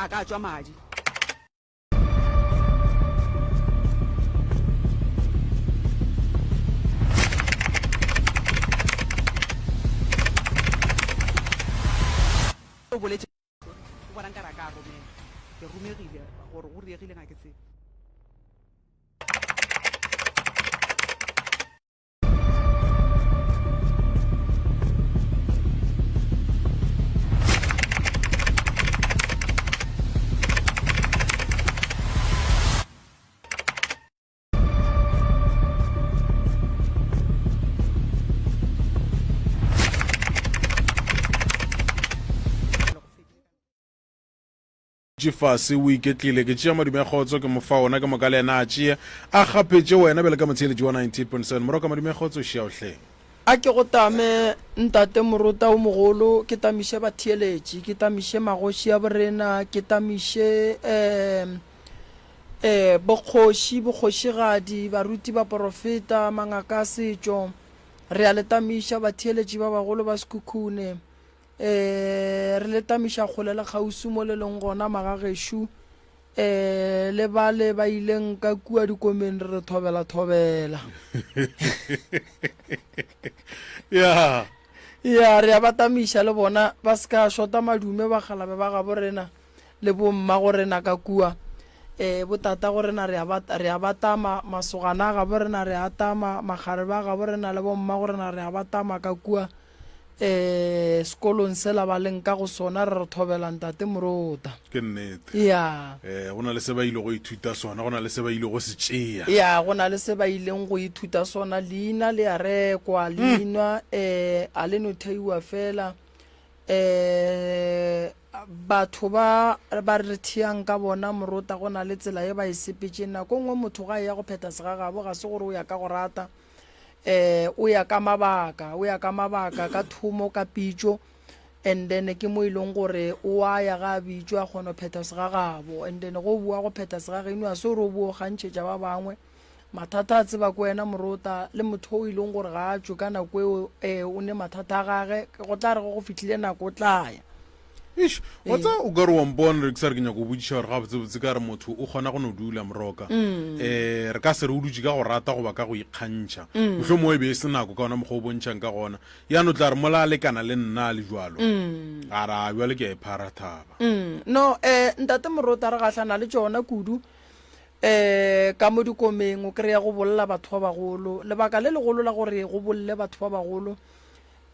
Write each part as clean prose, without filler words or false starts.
A ka tšwa madi. O boletše o bona nkare a ka romela. Ke romegile gore go diregile ga ke tsebe. Dutše fase o iketlile. Ke tšea madume a kgotso ke mo fa ona ke moka le yena a tšee a gapetše wena bjale ka motheeletši wa 98.7 Moroka madume a kgotso šia o hleng. A ke go tame Ntate Morota o mogolo, ke tamiše batheeletši, ke tamiše magoši a borena, ke tamiše um um bokgoši, bokgošigadi, baruti, baporofeta, mangaka a setšo. Re a le tamiša batheeletši ba bagolo ba Sekhukhune. Ee, re le tamiša kgole le kgauswi mo le leng gona, magagešo. Ee, le bale ba ileng ka kua dikomeng re re thobela thobela. Ya. Ya, re a ba tamiša le bona, ba se ka šota madume bakgalabe ba gabo rena le bomma go rena ka kua. Ee, botata go rena re a ba, re a ba tama, masogana a gabo rena re a tama, makgarebe a gabo rena le bomma go rena re a ba tama ka kua. um sekolong sela ba leng ka go sona re re thobela ntate Morota. Ke nnete. Ya. Eh, go na le se ba ile go ithuta sona, go na le se ba ile go se tšea. Ya, go na le se ba ileng go ithuta sona. Leina le a rekwa, leina um a le no theiwa fela. Um batho ba ba re theang ka bona Morota go na le tsela ye ba e sepetšeng. Nako nngwe motho ga e ya go phetha segagabo ga se gore o ya ka go rata. eh o ya ka mabaka o ya ka mabaka ka thomo ka pitšo and then ke mo e leng gore o a ya ga a bitšwa a kgona go phetha segagabo and then go boa go phetha segageno a se gore o bo o gantšhetša ba bangwe mathata a tseba ko wena morota le motho o e leng gore ga a tšwe ka nako eo um o ne mathata a gage go tla re go go fihlile nako o tla ya Eish, wa tseba o ka re wa mpona re ke sa re ke nyako go botšiša gore gabotsebotse ka re motho o kgona go no dula moroka um re ka se re o dutše ka go rata goba ka go ikgantšha mohlomongwe e be e se nako ka ona mokgwa o bontšhang ka gona ya no tla re mola a lekana le nna a le jalo a ra bjale ke a e phara thaba Mm, no um ntate morota re gahlana le tšona kudu um ka mo dikomeng o kry-a go bolla batho ba bagolo lebaka le legolo la gore go bolle batho ba bagolo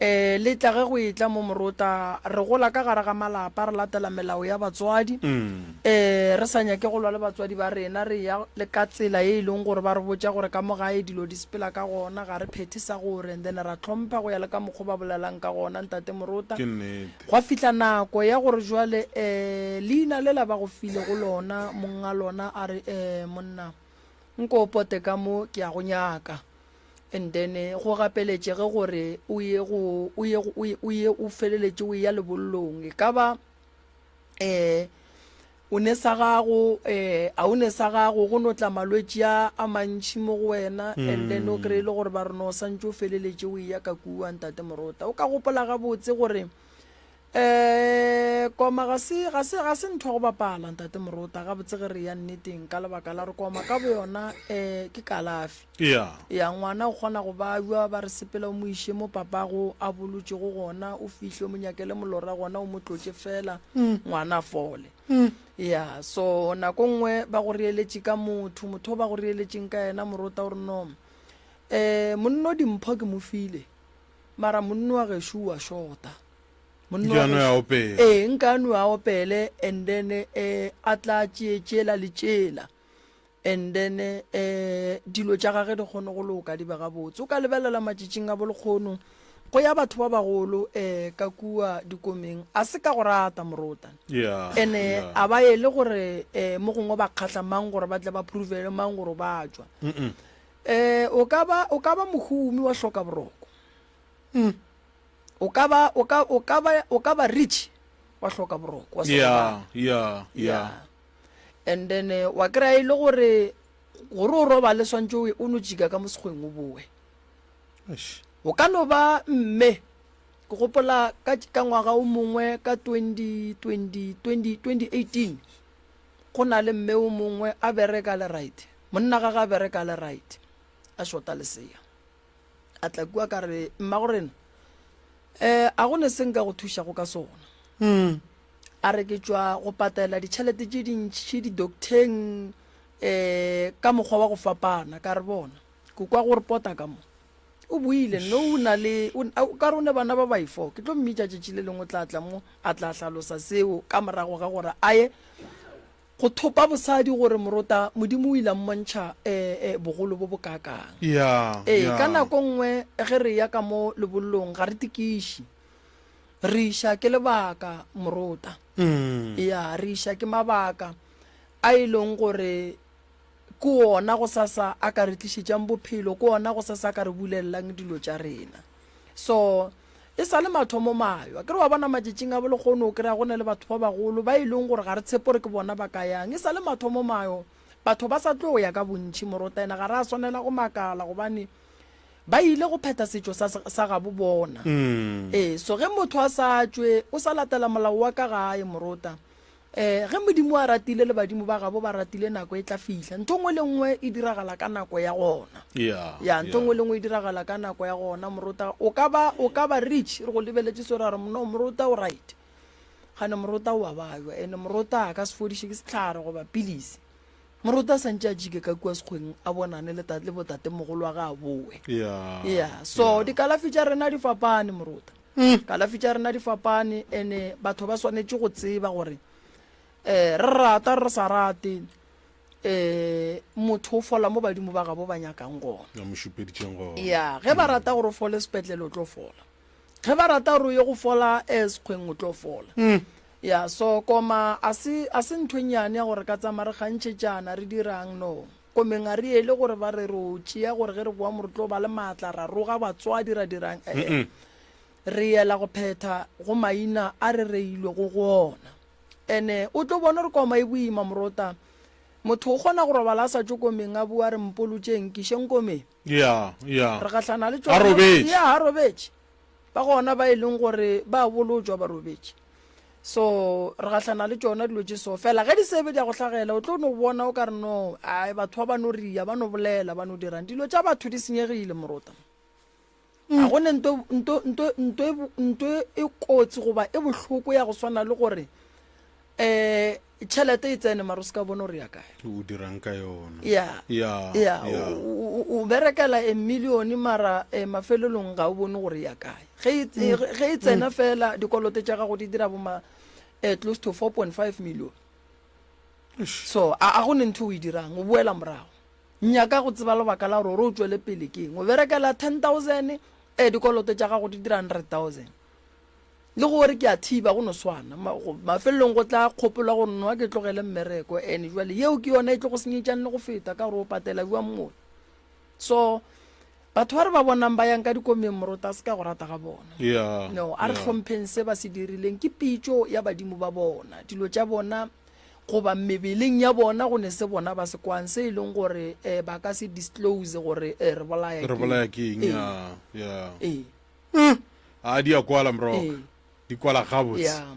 E, le tla ge go etla mo morota, re gola ka gare ga malapa, re latela melao ya batswadi. E, re sa nyake go lwa le batswadi ba rena, re ya le ka tsela ye e leng gore ba re botša gore ka mo gae dilo di sepela ka gona, ga re phethe sa gore, and then ra hlompha go ya le ka mokgo ba bolelang ka gona, Ntate Morota. Ke nnete. Gwa fihla nako ya gore jwale, e, leina lela ba go filego lona, monga lona a re, E, monna, nko o pote ka mo, ke a go nyaka. And then go gapeletšege gore o ye go o ye o ye o ye o feleletše o ya lebollong e ka ba um o ne sa gago um a o ne sa gago go no tla malwetši a a mantšhi mo go wena and then o kry-e le gore ba re no santše o feleletše o eya ka kua ntate morota o ka gopola gabotse gore Um koma ga se, ga se, ga se ntho ya go bapala, Ntate Morota, gabotse ge re ya nneteng, ka lebaka la gore koma ka boyona um ke kalafi. Ya. Ya, ngwana o kgona go babja, ba re sepela o mo iše mo papago a bolotšego gona, o fihle o mo nyakele molora gona o mo tlotše fela, ngwana a fole. Ya, so nako nngwe ba go reeletše ka motho, motho o ba go reeletšeng ka yena Morota o re no, um monno dimpho ke mo file, mara monno wa gešo o a šota. Monna wa Nke a no gešo- a opele. Ee, nka a no a opele and then eh, a tla tšee tšela le tšela and then eh, dilo tša gage di kgone go loka di be gabotse. O ka lebelela matšatšing a bolekgono go ya batho ba bagolo eh, ka kua dikomeng a se ka go rata morota Yeah, ene yeah. a ba ye le gore eh, mo gongwe ba kgahla mang gore ba tle ba provele mang gore ba tšwa Mm-mm. eh, o ka ba o ka ba mohumi wa hloka boroko O ka ba, o ka, o ka ba, o ka ba rich wa hloka boroko, wa se Yeah, robala. yeah, yeah. Yeah. And then eh, wa kry-a e le gore gore o robale swantše o, o no tšika ka mo sekgweng o boe. Eish. O ka no ba mme. Ke gopola ka, ka ngwaga o mongwe ka 20, 20, 20, 2018, go na le mme o mongwe a bereka le right, monna gage a bereka le right, a shota lesea. A tla kua ka re, mmago rena, um a go ne se nka go thušago ka sona. Mm. A re ke tšwa go patela ditšhelete tše dintši di-docteng um ka mokgwa wa go fapana. Ka re bona, ke kwa gore pota ka mo. O buile, no o na le, o, o ka re o ne bana ba baifo. Ke tlo mmitša tšatši le lengwe o tla tla mo, a tla hlalosa seo ka morago ga gore a ye go thopa bosadi gore morota Modimo o ile a mmontšha eh, eh, bogolo bo bokaakang. Ya, Ee, ya. ka nako nngwe ge re ya ka mo lebollong ga re tikiši. Re iša ke lebaka morota. Mm. Ya, re iša ke mabaka a e leng gore Ke wona gosasa a ka re tlišetšang bophelo, ke wona gosasa a ka re bulelelang dilo tša rena. So, e sa le mathomo mayo. Akere wa bona matšatšing a bolekgono o kry-a go na le batho ba bagolo ba e leng gore ga re tshepe gore ke bona ba ka yang. E sa le mathomo mayo, batho ba sa tlo ya ka bontši morota ene ga re a swanela go makala gobane ba ile go phetha setšo sa, sa gabo bona. Ee, so ge motho a sa tšwe, o sa latela molao wa ka gae morota. Ee, ge Modimo a ratile le badimo ba gabo ba ratile nako e tla fihla. Ntho nngwe le nngwe e diragala ka nako ya gona. Yeah, Ya, ntho yeah. nngwe le nngwe e diragala ka nako ya gona morota. O ka ba o ka ba rich re go lebeletše so ra re no morota o right. Gane morota o a bajwa ene morota a ka se fodiše ke sehlare goba pilisi. Morota a santše a jike ka kua sekgweng a bonane le tate le botatemogolo wa ge a boe. Yeah. Yeah, so yeah. dikalafi tša rena di fapane morota. Mm. Kalafi tša rena di fapane ene batho ba swanetše go tseba gore eh re rata re sa rate eh motho o fola mo badimo ba gabo ba nyakang gona. Ya mo šupeditšeng gona. Ya, ge ba rata gore o fole sepetlele o tlo fola. Ge ba rata gore o ye go fola eh sekgweng o tlo fola. Mm. Ya, so koma a se a se ntho e nnyane ya gore ka tsamaya re kgantšhetšana re dirang no. Komeng a re ele gore ba re ro tšea gore ge re boa mo re tlo ba le maatla ra roga batswadi ra dirang ee. Re yela go phetha go maina a re reilwego go ona. Ene o tlo bona gore koma e boima morota. Motho o kgona go robala a sa tšwe komeng a boa a re mpolotšeng nkišeng komeng. Ya, ya. Re gahlana le A tšona. robetše. Ya, a robetše. Ba gona ba e leng gore ba bolotšwa ba robetše. So re gahlana le tšona dilo tše so. Fela ge di sebe di a go hlagela o tlo no bona o ka re no, ai batho ba ba no ria, ba no bolela, ba no dirang. Dilo tša batho di senyegile morota. Ga go ne nto, nto, nto, nto, e, nto e kotsi goba e bohloko ya go swana le gore um tšhelete e tsene mara o se ka bona gore ya kae. O dirang ka yona. Ya. Ya. Ya. Ya. O, o, o berekela a million mara eh, mafelelong ga o bone gore ya kae. Ge e, mm. ge e tsena mm. fela dikoloto tša gago di dira boma eh, close to 4.5 million. So a, a go ne ntho o e dirang, o boela morago. Nyaka go tseba lebaka la gore o tšwele pele ke eng. O berekela 10,000, eh, dikoloto tša gago di dira 100,000. Le gore ke a thiba go no swana. Mafelelong go tla kgopolo ya gore nwa ke tlogele mmereko and jwale yeo ke yona e tlo go senyetšang le go feta ka gore o patela bjang mola. So batho ba re ba bonang ba yang ka dikomeng morota se ka go rata ga bona. Yeah, No, a re yeah. hlompheng se ba se dirileng ke pitšo ya badimo ba bona. Dilo tša bona goba mebeleng ya bona go ne se bona ba se kwang se e leng gore eh, ba ka se disclose gore eh, re bolaya Re ke bolaya ke eng? Ee. Yeah, yeah. Ee. A di a kwala mroka. Ee. Di kwala gabotse. Yeah.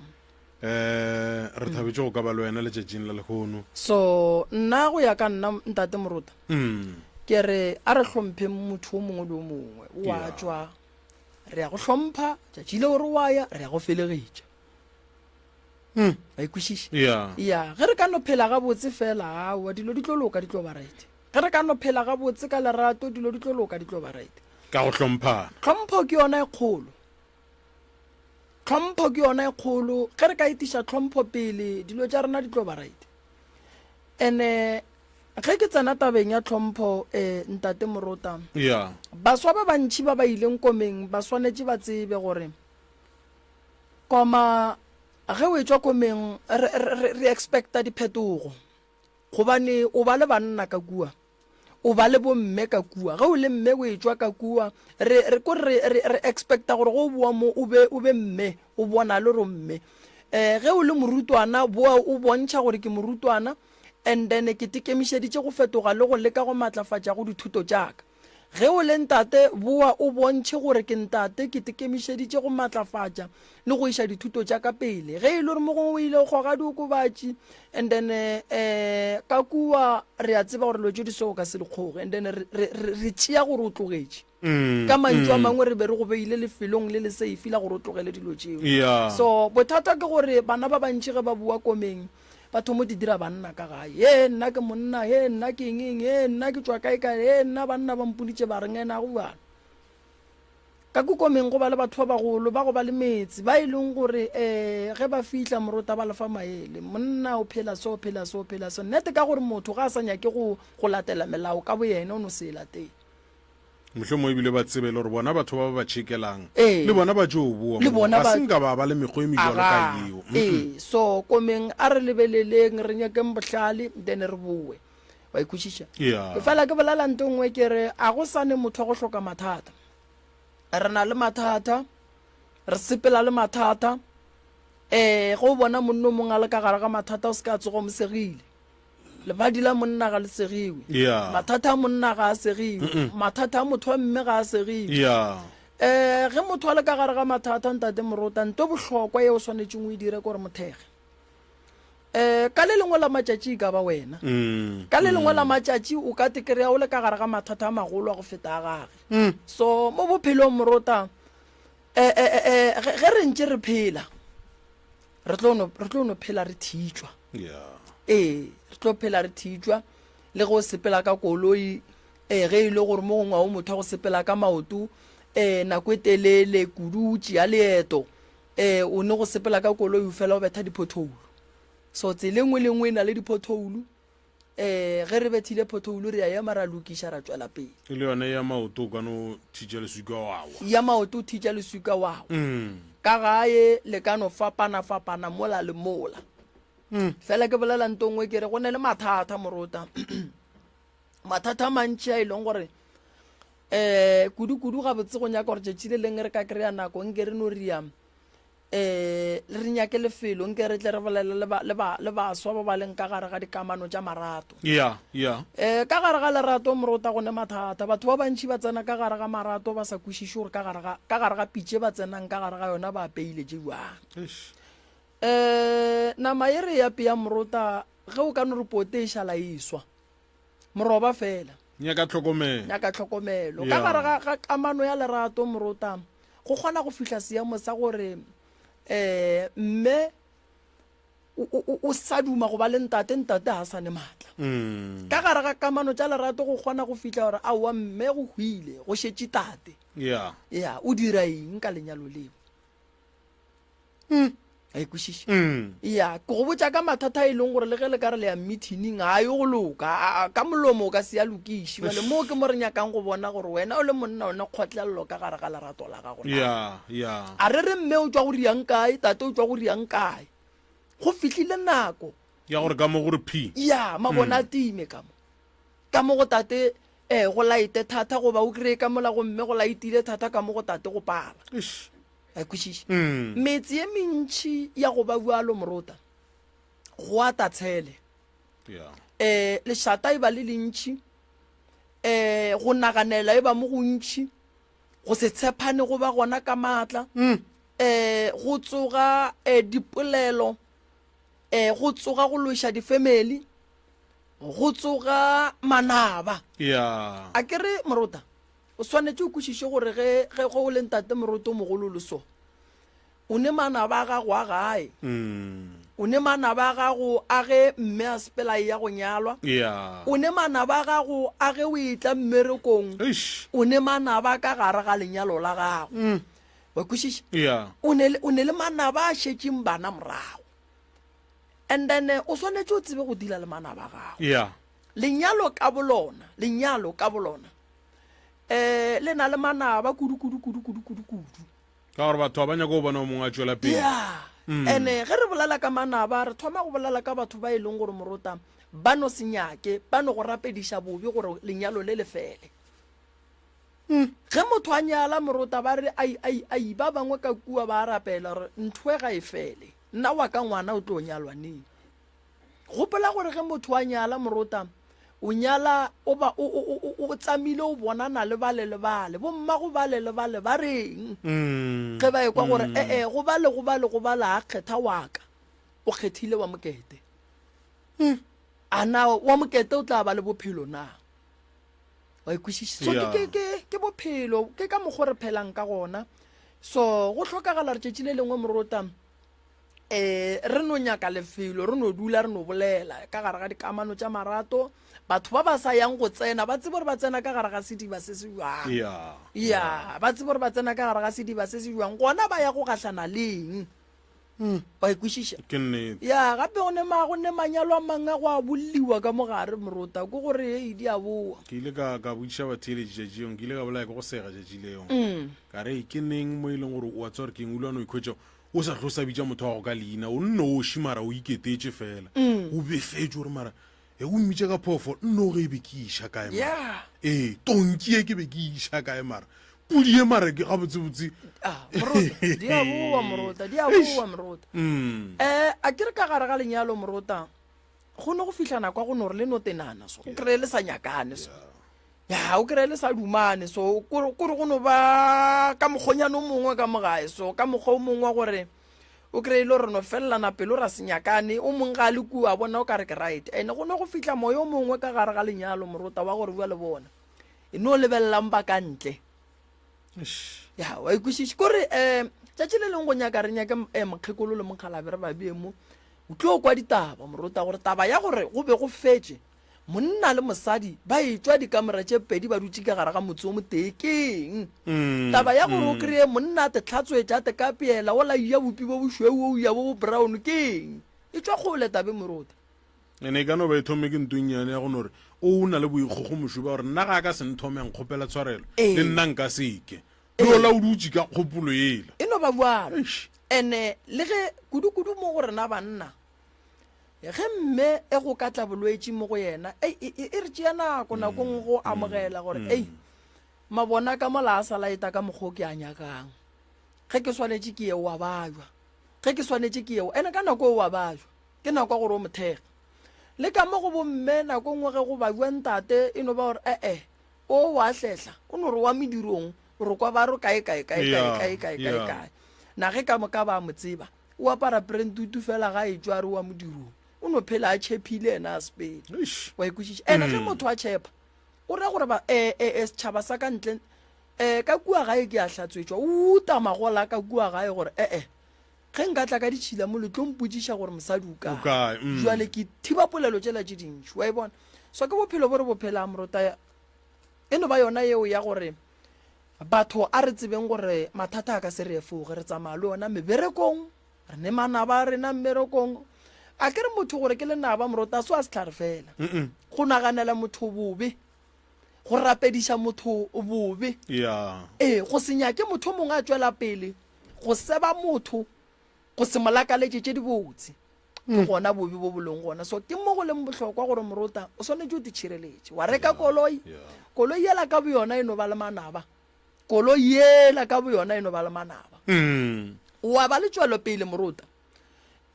Eh, re thabetše go ka ba le wena letšatšing la lehono. So nna go ya ka nna ntate Morota Mm. ke re a re hlompheng motho o mongwe le o mongwe o a Yeah. tšwa re ya go hlompha tšatši leo re wa ya re ya go felegetša Mm. wa e kwešiša Yeah. ya ge re ka no phela gabotse fela aowa dilo di tlo loka di tlo ba right Ge re ka no phela gabotse ka lerato, dilo di tlo loka, di tlo ba right. Ka go hlomphana. Tlhompho ke yona e kgolo. Tlhompho ke yona e kgolo. Ge re ka etiša tlhompho pele, dilo tša rena di tlo ba right. Ene ge ke tsena tabeng ya tlhompho, eh, Ntate Morota, Yeah. baswa ba bantši ba ba ileng komeng ba swanetše ba tsebe gore koma ge o etšwa komeng re, re, re, re expecta diphetogo. Gobane o ba le banna ka kua, o ba le bomme ka kua. Ge o le mme o etšwa ka kua, re, re, ko re, re, re expecta gore ge o boa mo o be, o be mme, o bonale gore o mme. Eh, ge o le morutwana, boa o bontšha gore ke morutwana, and then ke tekemišeditše go fetoga le go leka go matlafatša go dithuto tša ka. Ge o le ntate, boa o bontšhe gore ke ntate, ke tekemišeditše go matlafatša le go iša dithuto tša ka pele. Ge e le gore mo gongwe o ile go goga diokobatši and then um ka kua re a tseba gore dilo tše di so o ka se di kgoge and then re, re, re, re tšea gore o tlogetše. Ka mantšu a mangwe re be re go beile lefelong le le safe la gore o tlogele dilo tšeo. Yeah. So bothata ke gore bana ba bantši ge ba boa komeng ba thomo di dira banna ka gae. He nna ke monna, he nna ke eng eng, he nna ke tšwa kae kae, he nna banna ba mponitše ba reng ena go bjalo. Ka kokomeng go ba le batho ba bagolo ba go ba le metse ba e leng gore um ge ba fihla morota ba lefa maele. Monna o phela so, phela so, phela so. Nnete ka gore motho ga a sa nyake go go latela melao ka boyena o no se e latele. Mohlomongwe ebile ba tsebe le gore bona batho ba ba ba tšhekelang Ee. le bona ba tšo boa Le moo. bona Ga ba se nka ba ba le mekgwa e mebjalo ka Aga. yeo. Mm-mm. Ee, so komeng a re lebeleleng re nyakeng bohlale then re boe. Wa e kwešiša? Yeah. Ke fela ke bolela nto nngwe ke re a go sa ne motho wa go hloka mathata. Re na le mathata, re sepela le mathata. Eh, ge o bona monna o mongwe a le ka gare ga mathata o se ka tsoga o mo segile. Lebadi la monna ga le segiwe. Yeah. Mathata a monna ga a segiwe. Mathata a motho wa mme ga a segiwe. Yeah. Eh, ge motho a le ka gare ga mathata ntate Morota, nto bohlokwa ye o swanetšeng o e dire ke gore mothege. Eh, ka le lengwe la matšatši e ka ba wena. Mm. Ka le lengwe la matšatši o ka te kry-a o le ka gare ga mathata a magolo a go feta a gage. Mm. So mo bophelong Morota, eh, eh, eh, eh, ge ge re ntše re phela, re tlo no re tlo no phela re thitšwa yeah ee re tlo phela re thitšwa le ge o sepela ka koloi ee ge e le gore mo gongwe o motho wa go sepela ka maoto ee nako e telele kudu o tšea leeto ee o ne go sepela ka koloi o fela o betha diphothoulo so tsela e nngwe le nngwe e na le diphothoulo um ge re bethile pothole re a ema ra lokiša ra tšwela pele. Le yone ya maoto o ka no thitša leswika wa wa. Ya maoto o thitša leswika wa wa. Mm. Ka gae le ka no fapana fapana mola le mola. Mm. Fela ke bolela nto nngwe ke re go ne le mathata morota. mathata a mantši a e leng gore um kudu-kudu gabotse go nyaka gore tšatši le leng re ka kry-a nako nke re no ria um re nyake lefelo nke re tle re bolele le ba, le ba, le baswa ba ba leng ka gare ga dikamano tša marato. Ya, ya. Um ka gare ga lerato morota go ne mathata. Batho ba bantši ba tsena ka gare ga marato ba sa kwešiše gore ka gare ga, ka gare ga pitše ba tsenang ka gare ga yona ba apeile tše bjang. Eish. Um nama ye re e apeyang morota ge o ka no re pote e šala e swa. Moroba fela. Nyaka tlhokomelo. Nyaka tlhokomelo. Ka gare ga, ga kamano ya lerato morota go kgona go fihla seemo sa gore um mme o, o sa duma go ba le ntate, ntate ga a sa ne maatla. Mm. Ka gare ga kamano tša lerato go kgona go fihla gore aowa mme go hwile, go šetše tate. Yeah. Ya, o dira eng ka lenyalo leo? Mm. A e kwešiše? Mm. Ya, ke go botša ka mathata a e leng gore le ge le ka re le ya meeting ga yo go loka, a, a, ka molomo o ka se ya lokiše. Bjale moo ke mo re nyakang go bona gore wena o le monna o ne kgotlelelo ka gare ga lerato la gago na. Ya, ya. A re re mme o tšwa go riang kae, tate o tšwa go riang kae. Go fihlile nako. Ya gore ka mo gore phi. Ya, mabone a time ka mo. Ka mo go tate eh go laete thata goba o kry-e ka mola go mme go laetile thata ka mo go tate go pala. Eish. A kwešiša? Mm. Metse ye mentši ya go ba bjalo morota, go ata tshele. Yeah. Eh, lešata e ba le lentši, eh, go naganela e ba mo gontši, go se tshepane go ba gona ka maatla, mm. eh, go tsoga eh, dipolelo, eh, go tsoga go loša difemeli, go tsoga manaba. Yeah. A ke re morota, O swanetše o kwešiše gore ge, ge, ge o le ntate moroto mogolo le so, o ne manaba a gago a gae. Mm. O ne manaba a gago a ge mme a sepela e ya go nyalwa. Yeah. O ne manaba a gago a ge o etla mmerekong. Eish. O ne manaba ka gare ga lenyalo la gago. Mm. Wa kwešiša? Yeah. O ne le, o ne le manaba a šetšeng bana morago. And then eh, o swanetše o tsebe go dila le manaba a gago. Yeah. Lenyalo ka bolona, lenyalo ka bolona um le na le manaba kudu kudu kudu kudu kudu kudu. Ka gore batho ga ba nyake go bona o mongwe a tšwela pele. Ya. Mm. Ene ge re bolela ka manaba re thoma go bolela ka batho ba e leng gore morota ba no se nyake, ba no go rapediša bobe gore lenyalo le le fele. Mm. Ge motho a nyala morota ba re ai ai ai ba bangwe ka kua ba a rapela gore ntho e ga e fele. Nna wa ka ngwana o tlo nyalwa neng? Gopola gore ge motho a nyala morota. O nyala o ba o, o, o, o tsamile o bonana le bale le bale. Bommago bale le bale ba reng? Mm. Ge ba ekwa gore mm. ee go bale go bale go bale a kgetha wa ka. O kgethile wa mokete. Mm. A na wa mokete o tla ba le bophelo na? Wa ikwešiša? So Yeah. ke, ke, ke, ke bophelo, ke ka mokgwa re phelang ka gona. So go hlokagala re tšatši le lengwe morota eh re no nyaka lefelo re no dula re no bolela ka gare ga dikamano tša marato batho ba ba sa yang go tsena ba tsebe gore ba tsena ka gare ga sediba se se jwang ya ya ba tsebe gore ba tsena ka gare ga sediba se se jwang gona ba ya go gahlana leng hmm. wa ikwešiša ke nnete ya gape go ne ma go ne manyalo a mangwe a go a bolliwa ka mogare morota ke gore ei di a boa ke ile ka ka botšiša batheeletši tšatši yong ke ile ka bolaya ke go sega tšatši leo mm. ka re ke neng mo e leng gore o a tswa gore ke eng o ile wa no ikhwetša O sa hlo sa bitša motho wa gago ka leina, o nnoši mara o iketetše fela. Mm. O befetše gore mara e o mmitše ka phoofolo, nno ge e be ke iša kae mara. Yeah. Ee, tonki ye ke be ke iša kae mara. Pudi ye mara ke gabotsebotse. Ah, morota, di a boa morota, di a boa morota. Mm. Eh, a ke re ka gare ga lenyalo morota, go ne go fihla nako ya go no re le no tenana so, o kry-e le sa nyakane so. Ya, o kry-e le sa dumane so, kore kore go no ba ka mokgonyana o mongwe ka mo gae so, ka mokgwa o mongwe wa gore o kry-e le gore no felelana pelo ra se nyakane, o mongwe ga a le kua a bona o ka re ke right. And go ne go fihla moya o mongwe ka gare ga lenyalo morota wa gore bua le bona, e no lebelelang ba ka ntle. Ya, wa ikwešiša. Kore um tšatši le lengwe go nyaka re nyake um mokgekolo le mokgalabe re ba bee mo, o tlo kwa ditaba morota gore taba ya gore go be go fetše Monna le mosadi ba etšwa dikamora tše pedi ba dutše ka gare ga motse o motee ke eng? Taba ya gore o kreye monna a te hlatswetša a te kapeela o laia bupi bo bošweu o uya bo bo brown ke eng? E tšwa kgole tabe moruti. Ene e ka no ba e thomme ke nto e nnyane ya go no re o na le boikgogomošo bja gore nna ga a ka se nthome a nkgopela tshwarelo Ee. le nna nka se ke. Le ola o dutše ka kgopolo yela. E no ba bjalo. Eish. Ene le ge kudu-kudu mo go rena banna Ge mme e go ka tla bolwetši mo go yena, ei, e, e, e re tšea nako nako nngwe go amogela gore, ei, mabona ka mola a sa laeta ka mokgwa o ke a nyakang. Ge ke swanetše ke ye, o a bajwa. Ge ke swanetše ke ye, ene ka nako o a bajwa. Ke nako ya gore o mo thekge. Le ka mo go bomme nako nngwe ge go bajwa ntate e no ba gore, e-e, o wa hlehla, o no re wa medirong, re kwa ba re kae kae kae kae kae kae kae kae. Na ge ka moka ba mo tseba, O apara prentutu fela ga a etšwa a re wa modirong. O no phela a tšhephile yena a sepele. Eish. Wa ikwešiša? Ene ge motho a tšhepha, o ra gore ba e, e, e, setšhaba sa ka ntle e, ka kua gae ke a hlatswetšwa. O uta magola ka kua gae gore e-e, ge nka tla ka ditšhila mo le tlo mpotšiša gore mosadi o kae. O kae, mm. Jwale ke thiba polelo tšela tše dintši. Wa e bona? So ke bophelo bo re bo phelang morota. E no ba yona yeo ya gore Batho a re tsebeng gore mathata a ka se re efoge, re tsamaya le ona meberekong, re ne manaba a rena mmerekong. A ke re motho gore ke lenaba morota a se wa sehlare fela. Go naganela motho bobe, go rapediša motho bobe, ee, go se nyake motho o mongwe a tšwela pele, go seba motho, go se mo lakaletše tše dibotse. Ke gona bobe bo bo leng gona. So ke mo go leng bohlokwa gore morota o swanetše o titšhireletše. Wa reka koloi, koloi yela ka boyona e no ba le manaba. Koloi yela ka boyona e no ba le manaba. Wa ba le tšwelopele morota.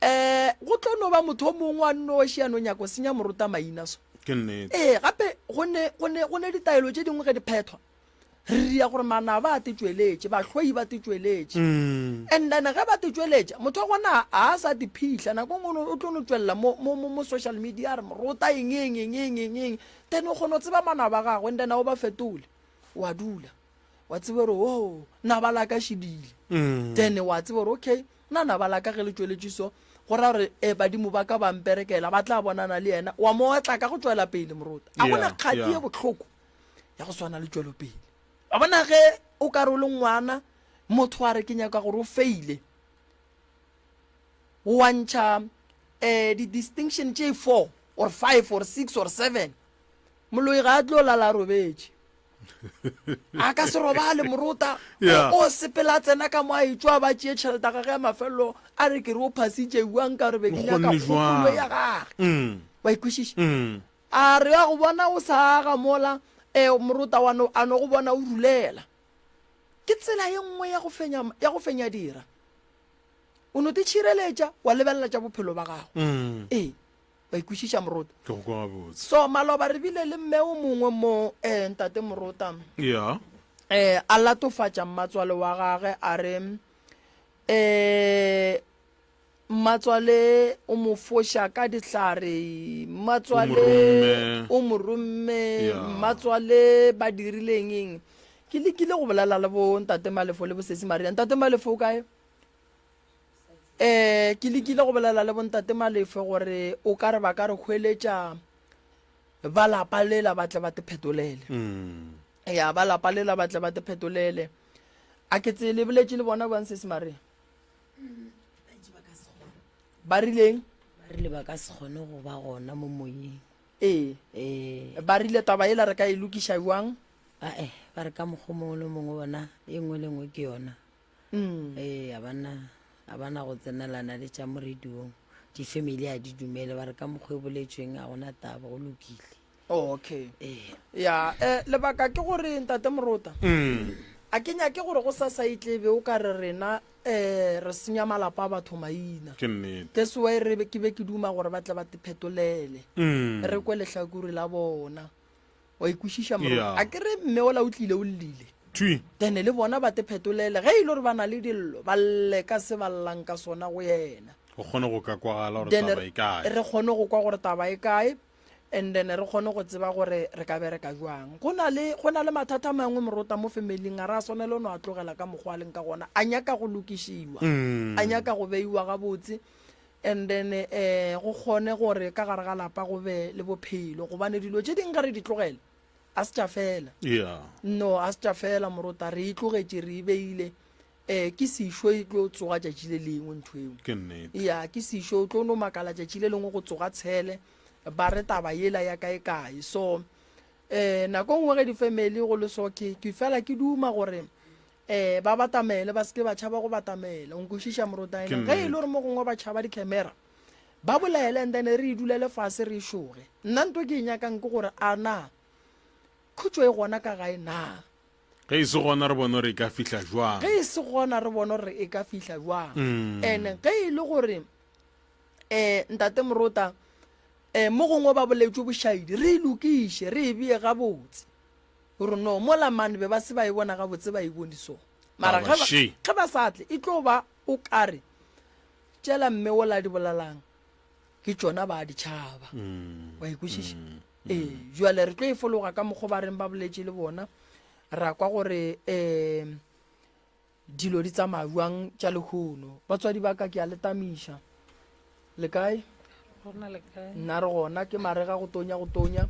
Um go tlo no ba motho o mongwe wa nnoši a no nyaka go senya morota maina so. Ke nnete. Ee, gape go ne, go ne, go ne ditaelo tše dingwe ge di phethwa. Re ria gore manaba a te tšweletše, bahloi ba te tšweletše. And then ge ba te tšweletša, motho wa gona a sa te phihla, nako nngwe o tlo no tšwelela mo, mo, mo, mo social media a re morota eng, eng, eng, eng, eng, eng. Then o kgona go tseba manaba a gagwe and then a o ba fetole. Wa dula, wa tseba gore, oh, naba la ka šedile. Then wa tseba gore, okay, nna naba la ka ge le tšweletše so, go ra gore, eh, badimo ba ka ba mperekela, ba tla bonana le yena. Wa mo otla ka go tšwela pele, morota. A gona kgati ye bohloko. ya go swana le tšwelopele. Wa bona ge o ka re o le ngwana, motho a re ke nyaka gore o faile, wa ntšha um di-distinction tše four or five or six or seven, moloi ga a tlo lala a robetše. A ka se robale morota, Yeah. o sepela a tsena ka mo a etšwa ba tšee tšhelete ya gage ya mafelelo a re ke re o phasitše bjang ka gore be ke O nyaka kgonne kgopolo jwang? ya gage. Mm. Wa ikwešiša? Mm. A re a go bona o sa aga mola, ee, morota wa no, a no go bona o rulela. Ke tsela ye nngwe ya go fenya, ya go fenya dira. O no te tšhireletša, wa lebelela tša bophelo ba gago. Mm. Ee. Wa ikwešiša Morota? Ke go kwa gabotse. So maloba re bile le mme o mongwe mo eh, ntate Morota Yeah. eh, a latofatša mmatswale wa gage a re eh, mmatswale o mo foša ka dihlare, mmatswale o mo romme, Yeah. mmatswale ba dirileng eng. Ke lekile go bolela le bo ntate Malefo le bo sesi Maria. Ntate Malefo o kae? Um ke lekile go bolela le bontate Malefe gore o ka re ba ka re hweletša ba lapa lela ba tle ba te phetolele. Mm. Ya ba lapa lela ba tle ba te phetolele. A ke tse le boletše le bona bjang sesi Maria? Ba rileng? Ba rile ba ka se kgone go ba gona mo moyeng. Ee. Ee. Ba rile taba yela re ka e lokiša bjang? Ae, ba re ka mokgwa o mongwe le o mongwe bona e nngwe le nngwe ke yona. Mm. Ee, a bana a bana go tsenelana le tša mo radiong. Di-family a di dumele ba re ka mokgwa e boletšweng a gona taba go lokile. Oh, okay. Ee. Ya, eh, lebaka ke gore ntate Morota. Mm. A ke nyake gore go sasa e tlebe o ka re rena eh re senya malapa a batho maina. Ke nnete. That's why re be ke be ke duma gore ba tle ba te phetolele. Mm. Re kwe lehlakore la bona. Wa ikwešiša Morota? Yeah. A ke re mme ola o tlile o llile. Thwi. Then le bona ba te phetolele ge e le gore ba na le dillo ba lle ka se ba llang ka sona go yena. Go kgone go ka kwagala gore Then taba e kae. re kgone go kwa gore taba e kae and then re kgone go tseba gore re ka bereka jwang. Go na le go na le mathata a mangwe morota mo familing a re a swanela no a tlogela ka mokgwa a leng ka gona a nyaka go lokišiwa. Mm. A nyaka go beiwa gabotse and then eh go kgone gore ka gare ga lapa go be le bophelo gobane dilo tše dingwe ge re di tlogela a se tša fela. Yeah. No, a se tša fela morota re e tlogetše re e beile eh ke sešo e tlo tsoga tšatši le lengwe ntho eo. Ke nnete. Ya ke sešo o tlo no makala tšatši le lengwe go tsoga tshele ba re taba yela ya kae kae. So eh nako nngwe ge di-family go le so ke ke fela ke duma gore eh ba batamele ba seke ba tšhaba go batamela. O nkwešiša morota Ke ena ge e le nnete. gore mo gongwe ba tšhaba di-camera ba bolele and then re e dulele fase re e šoge. Nna nto ke e nyakang ke gore a na khutšo e gona ka gae na? Ge e se gona re bone gore e ka fihla jwang. Ge e se gona re bone gore e ka fihla jwang. Mm. And ge e le gore eh ntate Morota eh mo gongwe ba boletšwe bošaedi re e lokiše re e bee gabotse. Gore no mola mane be ba se ba e bona gabotse ba e bone so. Mara Taba ge ba, še. ge ba sa tle e tlo ba o kare tšela mme wola di bolelang ke tšona ba di tšhaba. Mm. Wa ikwešiša? Ee, jwale re tlo e fologa ka mokgwa ba reng ba boletše le bona ra kwa gore um dilo di tsamaya jwang tša lehono. Batswadi ba ka ke a le tamiša. Le kae? Gona le kae? Nna re gona ke marega go tonya go tonya.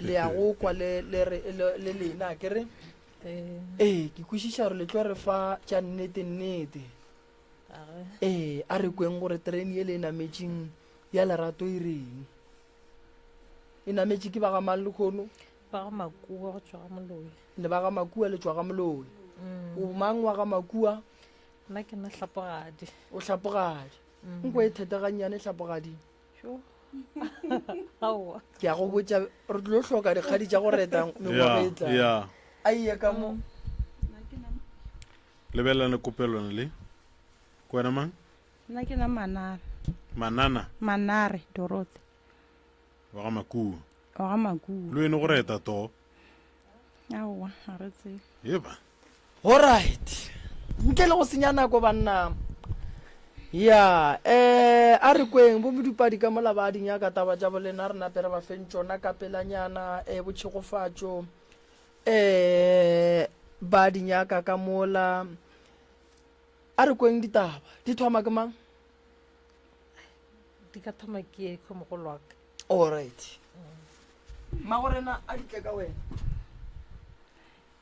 Le ya go kwa le le re le, le lena ke re. Ee. Ee, ke kwešiša gore le tlo re fa tša nnete nnete. Age. Ee, a re kweng gore terene ye le e nametšeng ya lerato e reng. E nametše ke ba ga mang lekhono? Ba ga Makua go tšwa ga Moloi. Le ba ga Makua le tšwa ga Moloi. Mm. O mang wa ga Makua? Nna ke nna Hlapogadi. O Hlapogadi. Mm. Nko e thete gannyane Hlapogadi. Sho. Aowa. Ke a go botša re tlo hloka dikgadi tša go reta mengwaga e tlang. Yeah. A iye ka mo. Lebelelane kopelwana le. Ke wena mang? Nna ke na Manare. Manana? Manare, Dorothy. Wa ga Makua. Wa ga Makua. Le wene go reta to? Aowa, ga re tsebe. Eba. Alright. Ntle le go senya nako banna. Ya, eh a re kweng bo modupadi ka mola ba di nyaka taba tša bolena re nape re ba feng tšona ka pelanyana eh botšhegofatšo eh ba di nyaka ka mola. A re kweng ditaba. Di thoma ke mang? Di ka thoma ke ke mogolo wa ka. All right. Mmagorena a di tle ka wena.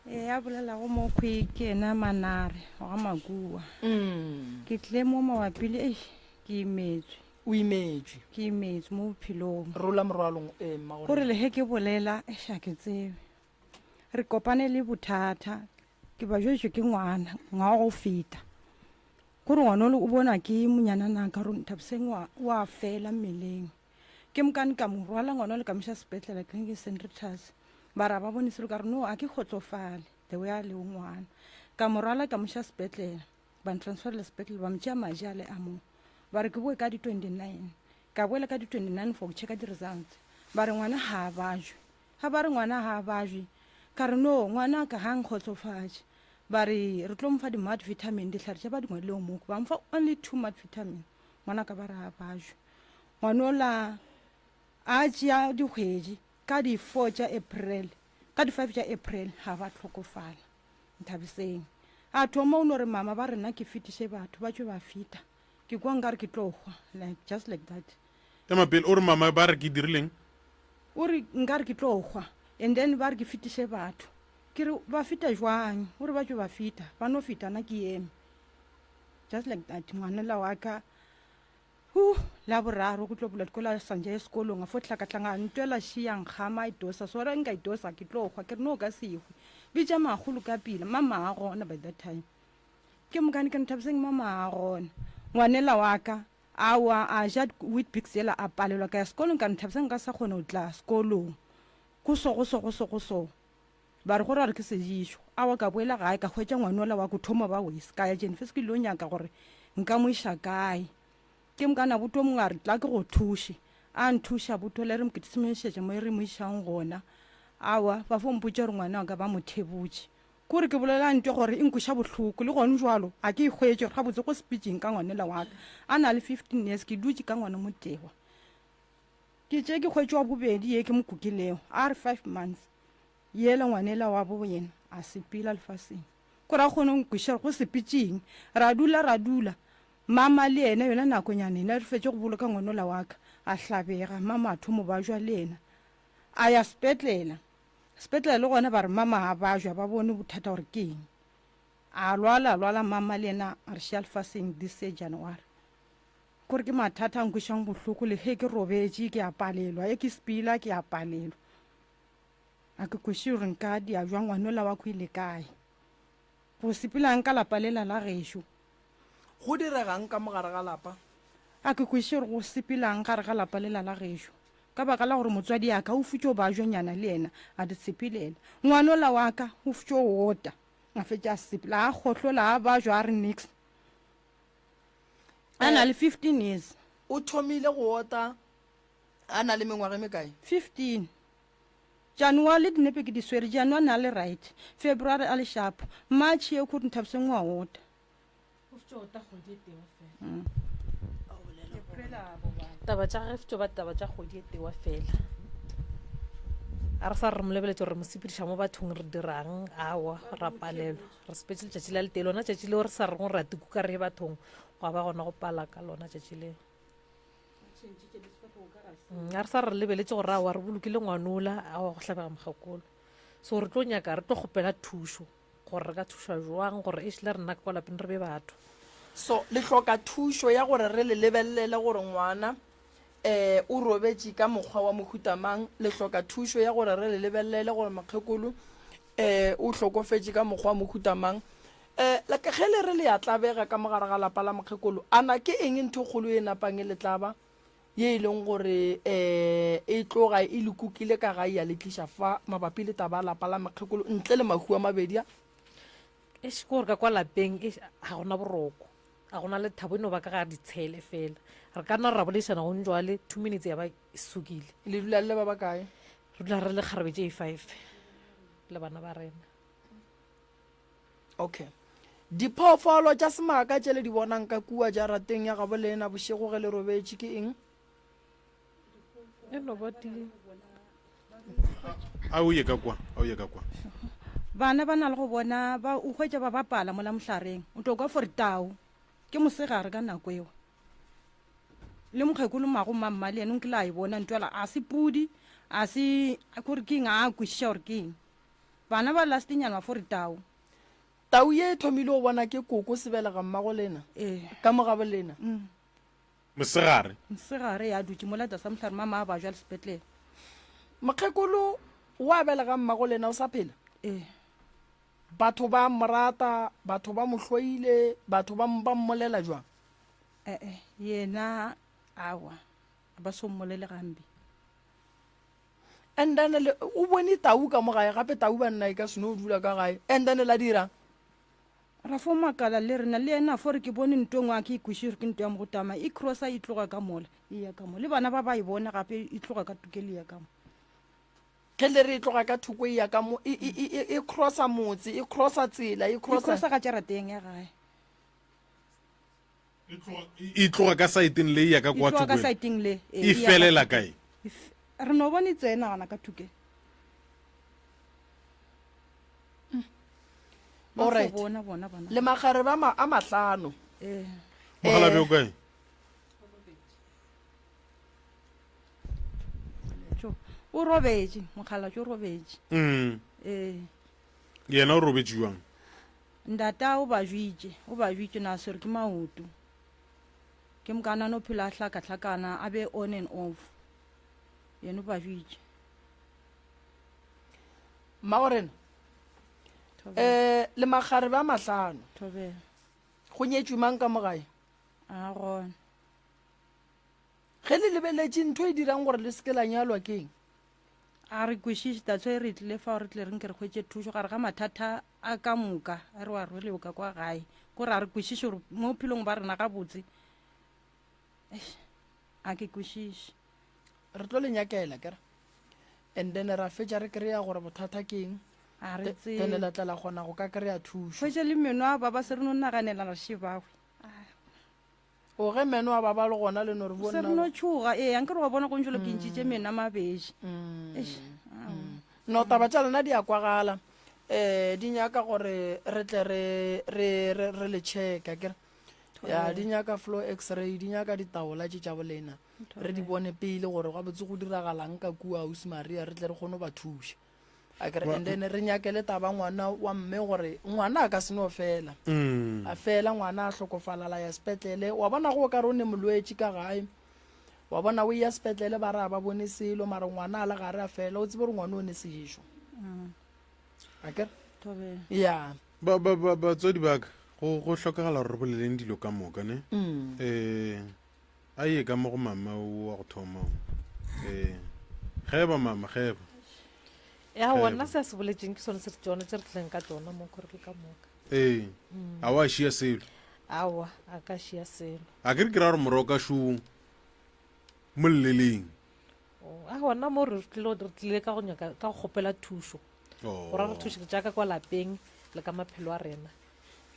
Ee, a bolelago mo kgwe ke ena Manare wa ga Makua. Mm. Ke tlile mo mabapi le eish, ke imetswe. O imetswe. Ke imetswe mo bophelong. Rola morwalong ee mmagorena. Gore le ge ke bolela eish a ke tsebe. Re kopane le bothata Ke ba jwetšwe ke ngwana ngwaga go feta gore ngwana ole o bonwa ke monyananaka gore Nthabiseng wa, wa fela mmeleng. Ke mokane ka mo rwala ngwana ole ka mo iša sepetlele clinic St Rita's ba ra ba bone selo ka re no a ke kgotsofale the way a lego ngwana. Ka mo rwala ka mo iša sepetlele ba ntransferela sepetlele ba mo tšea maji ale a mo ba re ke boe ka di 29. Ka boela ka di 29 for go checka di results. Ba re ngwana ga a bajwe. Ga ba re ngwana ga a bajwe, ka re no, ngwana ka ga a nkgotsofatše. Ba re re tlo mo fa di multivitamin, dihlare tše ba di ngwadilego mo. Ba mfa only 2 multivitamin. Ngwana ka ba re ga a bajwe. Ngwanola a tšea dikgwedi ka di 4 tša April, ka di 5 tša April ga ba hlokofala. Nthabiseng a thoma o no re mama ba re nna ke fetiše batho ba tšwe ba feta. Ke kwa nkare ke tlo hwa like just like that. Ema pele o re mama ba re ke dirileng? O re nkare ke tlo hwa and then ba re ke fetiše batho. Ke re ba feta jwang? O re ba tšwe ba feta, ba no feta nna ke eme. Just like that ngwanela wa ka Huh, la boraro go tlo bula dikolo a sanja ye sekolong a fo hlakahlanga a ntwela šia nkgama a itosa so re nka itosa ke tlo hwa ke re no ka se hwe bitša magolo ka pila mama a gona by that time ke mokane ke nthabiseng mama a gona ngwanela wa ka awa a ja wheat bix yela a palelwa ka ya sekolong ka nthabiseng nka sa kgone go tla sekolong go so go so go so go so Ba re go ra re ke sejišo. Awa ka boela gae ka hwetša ngwanola wa ko thoma ba wese. Ka ya Jenfes ke ilo nyaka gore nka mo iša kae. Ke mokana boto mongwe a re tla ke go thuše. A nthuša boto le re mo kitimešetša mo re mo išang gona. Awa ba fo mpotša gore ngwana wa ka ba mo thebotše. Kore ke bolela nto gore e nkweša bohloko le gone jwalo ga ke e hwetše gore gabotse go sepetšeng ka ngwanela wa ka. A na le 15 years ke dutše ka ngwana motewa. Ke tše ke hwetše wa bobedi ye ke mo kukilego a re 5 months. Yela ngwanela wa bo yena a sepela lefaseng. Ko ra kgone go nkweša go sepetšeng. Ra dula ra dula. Mama le yena yona nakonyana yena re fetše go boloka ngwanola wa ka. A hlabega. Mama a thomo bajwa le yena. A ya sepetlela. Sepetlela le gona ba re mama a bajwa ba bone bothata gore ke eng. A lwala a lwala mama le yena a re šia lefaseng this year January. Kore ke mathata a nkwešang bohloko le ge ke robetše ke a palelwa, e ke sepela ke a palelwa. A ke kweše gore nka dia jwang ngwanola wa ko ile kae. Go sepelang ka lapa lela la gešo. Go diregang ka mo gare ga lapa? A ke kweše gore go sepelang gare ga lapa lela la gešo. Ka baka la gore motswadi ya ka o futšo bajwa nyana le yena a di sepelela. Ngwanola wa ka o futšo ota a fetša a sepela a kgohlola a bajwa a re nix. A na le 15 years. O thomile go ota a na le mengwaga e mekae? 15. January le dinepe ke di swere, January ne a le right, February a le sharp, March ye khuri Nthabiseng wa ota. Taba tša gage fetšo ba taba tša kgwedi e tewa fela. A re sa re mo lebeletše gore re mo sepediša mo bathong re dirang awa ra palelwa. Re sepetše letšatši la letee lona tšatši leo re sa reng gore ra tukuka re ye bathong gwa ba gona go pala ka lona tšatši leo. A re sa re lebeletše gore awa re bolokile ngwanola awa go hlabega mokgekolo. So re tlo nyaka re tlo kgopela thušo gore re ka thušwa jwang gore ešle rena ka kwa lapeng re be batho. So le hloka thušo ya gore re le lebelele gore ngwana um o robetše ka mokgwa wa mohuta mang, le hloka thušo ya gore re le lebelele gore mokgekolo um o hlokofetše ka mokgwa wa mohuta mang. Um like ge le re le ya tlabega ka mo gare ga lapa la mokgekolo, a na ke eng ntho e kgolo ye napang e le tlaba ye e leng gore um e tloga e le kukile ka gae ya le tliša fa mabapi le taba ya lapa la mokgekolo ntle le mahu a mabedi a? Eish, ke gore ka kwa lapeng eish, ga gona boroko, ga gona lethabo, e no ba ka ga ditshele fela. Re ka nna ra boledišana gong jwale, 2 minutes ya ba e sukile. Le dula le le ba bakae? Re dula re le kgarebe tše 5 le bana ba rena. Okay. Diphoofolo tša semaka tše le di bonang ka kua jarateng ya gabo lena bošego ge le robetše ke eng? E no ba di. A o ye ka kwa, a o ye ka kwa. Bana ba na le go bona ba o hwetša ba bapala mola mohlareng. O tlo kwa for tau. Ke mosegare ka nako eo. Le mokgekolo mago mamma le yena o nkile a e bona ntwela a se pudi, a se gore ke eng a kwešiša gore ke eng. Bana ba last nyana fo re tau. Tau ye e thomile go bona ke koko sebelega mmago lena. Ee. Ka mo gabo lena. Mosegare. Mosegare ya dutše mola tlasa mohlare mama a bajwa le sepetlele. Mokgekolo wa belega mmago lena o sa phela? Ee. Batho ba mo rata, batho ba mo hloile, batho ba ba mmolela jwang? Ee, yena awa ba so mmolele gambe. And then le, o bone tau ka mo gae gape tau banna e ka se no dula ka gae. And then la dirang? Ra fo makala le rena, le yena a fo re ke bone nto engwe a ke e kwešiše gore ke nto ya mogotama, e crossa e tloga ka mola e ya ka mo, le bana ba ba e bone gape e tloga ka tokele e ya ka mo. Ge le re e tloga ka thoko e ya ka mo, e, e, e, e, e crossa motse, e crossa tsela, e E crossa. crossa ka jarateng ya gae. E tloga, e tloga ka saeteng le e ya ka E kwa tloga ka thoko saeteng le, e e ya ka felela thoko. kae? E f- Re no bone e tsena gona ka thokeng. Ba fo Alright. bona bona bona. Le magarebe a ma- a mahlano. Eh. Mogalabe o kae? Tjo, o robetše, mokgalabje o robetše. Mm. Ee. Yena o robetše jwang? Ndata o ba jwitše, o ba jwitše na swerwe ke maoto. Ke mokana no phela a hlakahlakana a be on and off. Yena o ba jwitše. Mmagorena, Thobela. um le makgarebe a mahlano. Thobela. Go nyetšwe mang ka mo gae? A gona. Ge le lebeletše ntho e dirang gore le se ke la nyalwa ke eng? A re kwešiše, that's why re tlile fao re tle re nke re hwetše thušo gare ga mathata a ka moka a re wa rwelego ka kwa gae. Kore a re kwešiše gore mo bophelong ba rena gabotse, eish, a ke kwešiše. Re tlo le nyakela kere and then ra fetša re kry-a gore bothata ke eng, A re then tsebe. la tla la kgona go ka kry-a thušo. Hwetše le meno a baba se re no naganela re šebagwe. O ge meno a baba le gona le no re Se re no tšhoga, ee, ankere wa bona go ntšholo ke ntšitše meno a mabedi. Eish, aowa. No taba tša lena di a kwagala, um di nyaka gore re tle re re re re le checke akere. Ya di nyaka flow x-ray, di nyaka ditaola tše tša bolena. Re di bone pele gore gabotse go diragalang ka kua Ausi Maria re tle re kgone go ba thuša. Akere and then re nyake le taba ngwana wa mme gore ngwana a ka se no fela. A fela ngwana a hlokofala la ya sepetlele. Wa bona go o ka re o ne molwetši ka gae. Wa bona o ya sepetlele ba re a ba bone selo mara ngwana a le gare a fela o tsebe gore ngwana o ne sešo. Akere? Thobela. Ya. Ba, ba, ba, batswadi ba ka, go, go hlokagala gore re boleleng dilo ka moka, ne? Eh, A ye ka mo go mama o wa go thoma o. Ee. Geba mama, geba. Ya wona se a se boletseng ke sone se tsone tse re tlileng ka tsona mo gore le ka moka. Ee. A wa šia selo. Awa, a ka šia selo. A ke re ke ra gore moroka šo mo lleleng. Oh, a gona mo re tlile re tlile ka go nyaka ka go kgopela thušo. Oh. Gore re thuše jaaka kwa lapeng le ka maphelo a rena.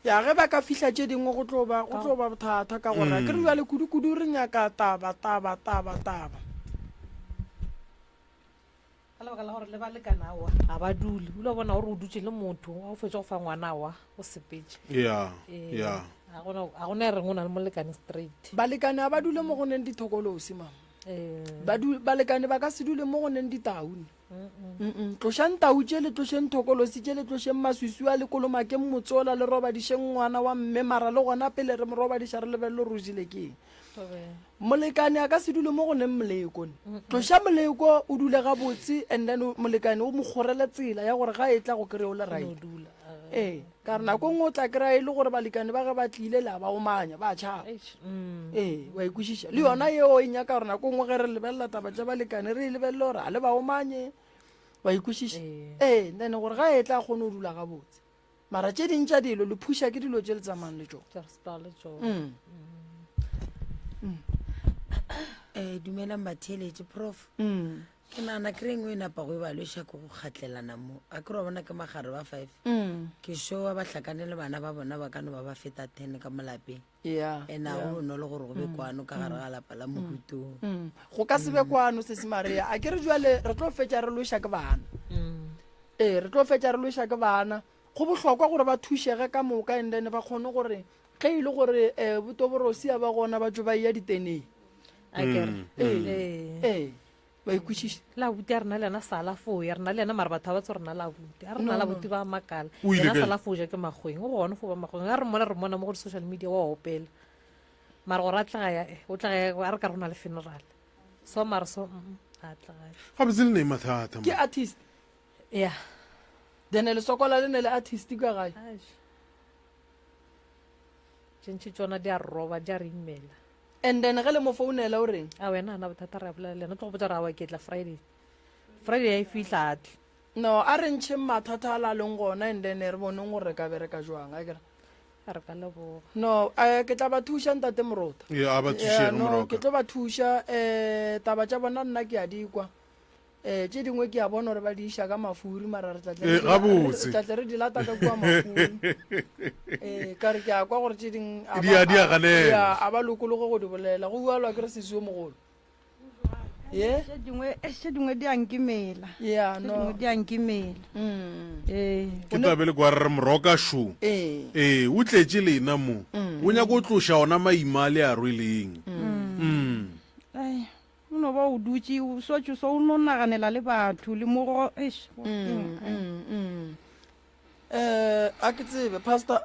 Ya ge ba ka fihla tše dingwe go tlo ba go tlo ba bothata ka gore ke re bjale kudu-kudu re nyaka taba taba taba taba. Ka lebaka la gore le balekane aowa ga ba dule, o ile wa bona gore o dutše le motho wa o fetša go fa ngwana aowa o sepetše. Ya, Ee, ya. ga gona ga gona e reng o na le molekane straight. Balekane ga ba dule mo go neng dithokolosi mama. Ee. Ba du, balekane ba ka se dule mo go neng ditau. Mm-mm. Tlošang tau tše, le tlošeng thokolosi tše, le tlošeng maswiswi a, le kolomakeng motsola, le robadišeng ngwana wa mme, mara le gona pele re mo robadiša re lebelele gore o jele ke eng. Molekane a ka se dule mo go neng moleko. Tloša moleko o dule gabotse and then molekane o mo kgorele tsela ya gore ga e tla go kry-e o le right. Ee, ka re nako nngwe o tla kry-a e le gore balekane ba ge ba tlile le a ba omanya, ba tšhaba. Ee, wa e kwešiša. Le yona yeo e nyaka gore nako nngwe ge re lebelela taba tša balekane re e lebelele gore a le ba omanye, wa e kwešiša. Ee, then gore ga e tla kgone go dula gabotse. Mara tše ding tša dilo le phuša ke dilo tše le tsamayang le tšona. Mm. Mm. Eh, dumelang batheeletše prof Mm. Ke nagana kry engwe e napa go e ba lweša ke go kgatlelana mo. A ke re wa bona ke magare ba five. Mm. Ke sure ba hlakane le bana ba bona ba ka no ba ba feta ten ka mo lapeng. Yeah, And a yeah. go bonolo gore go be kwano ka gare ga lapa la mohutong. Mm. Go ka se be kwano sesi Maria. A ke re jwale re tlo fetša re lweša ke bana. Ee, re tlo fetša re lweša ke bana. Go bohlokwa gore ba thušege ka moka and then ba kgone gore ge e le gore um botoborosi a ba gona ba tšwe ba eya diteneng. A ke re. Ee. Ee. Wa e kwešiša? La abuti a rena le yena sala foo ya rena le yena mara batho ba ba tse rena la abuti a rena la abuti ba makala O ile yena kae? sala foo ja ke makgweng o gona foo ba makgweng a re mmona re mmona mo go di-social media wa opela mara gore a tlega ya eh, o tlega ya a re ka re go na le funeral so mara so mm, mm, a tlega Gabotse le ne mathata Ke mo. artist. ya Then le sokola le ne le artist ka gae. Eish. tšentšhe tsona di a re roba di a re imela And then ge le mo founela o reng? A wena ana bothata re a bolela le yena o tlo go botsa gore awa ke tla Friday. Friday ya e fihla a tle. No, a re ntšheng mathata a la leng gona and then re boneng gore re ka bereka jwang, akere? Re ka leboga. No, eh, ke tla ba thuša ntate Morota. Ee, a ba thušege Yeah, no, Moroka. ke tlo ba thuša eh taba tša bona nna ke a di kwa. Eh tše dingwe ke a bona gore ba di iša ka mafuri mara re tla tle re Eh, di- gabotse. re tla tle re di lata ka kua mafuri. Eh ka re ke a kwa gore tše ding a Di ba- a- di a ganela. Ya, a ba lokologe go di bolela. Go bualwa ke re sesi yo mogolo. Ye? Tše dingwe eh, tše dingwe di a nkimela. Yeah, Tše no. dingwe di a nkimela. Mm. Ee. Ke tla be le kwa re re Moroka šo. Ee. Ee, o tletše lena mo. O nyaka go tloša ona maima a le a rweleng. Mm. Ai, o no ba o dutše o swatše so o no naganela le batho le mo go eish. Mm, mm, mm. Eh, a ke tsebe pastor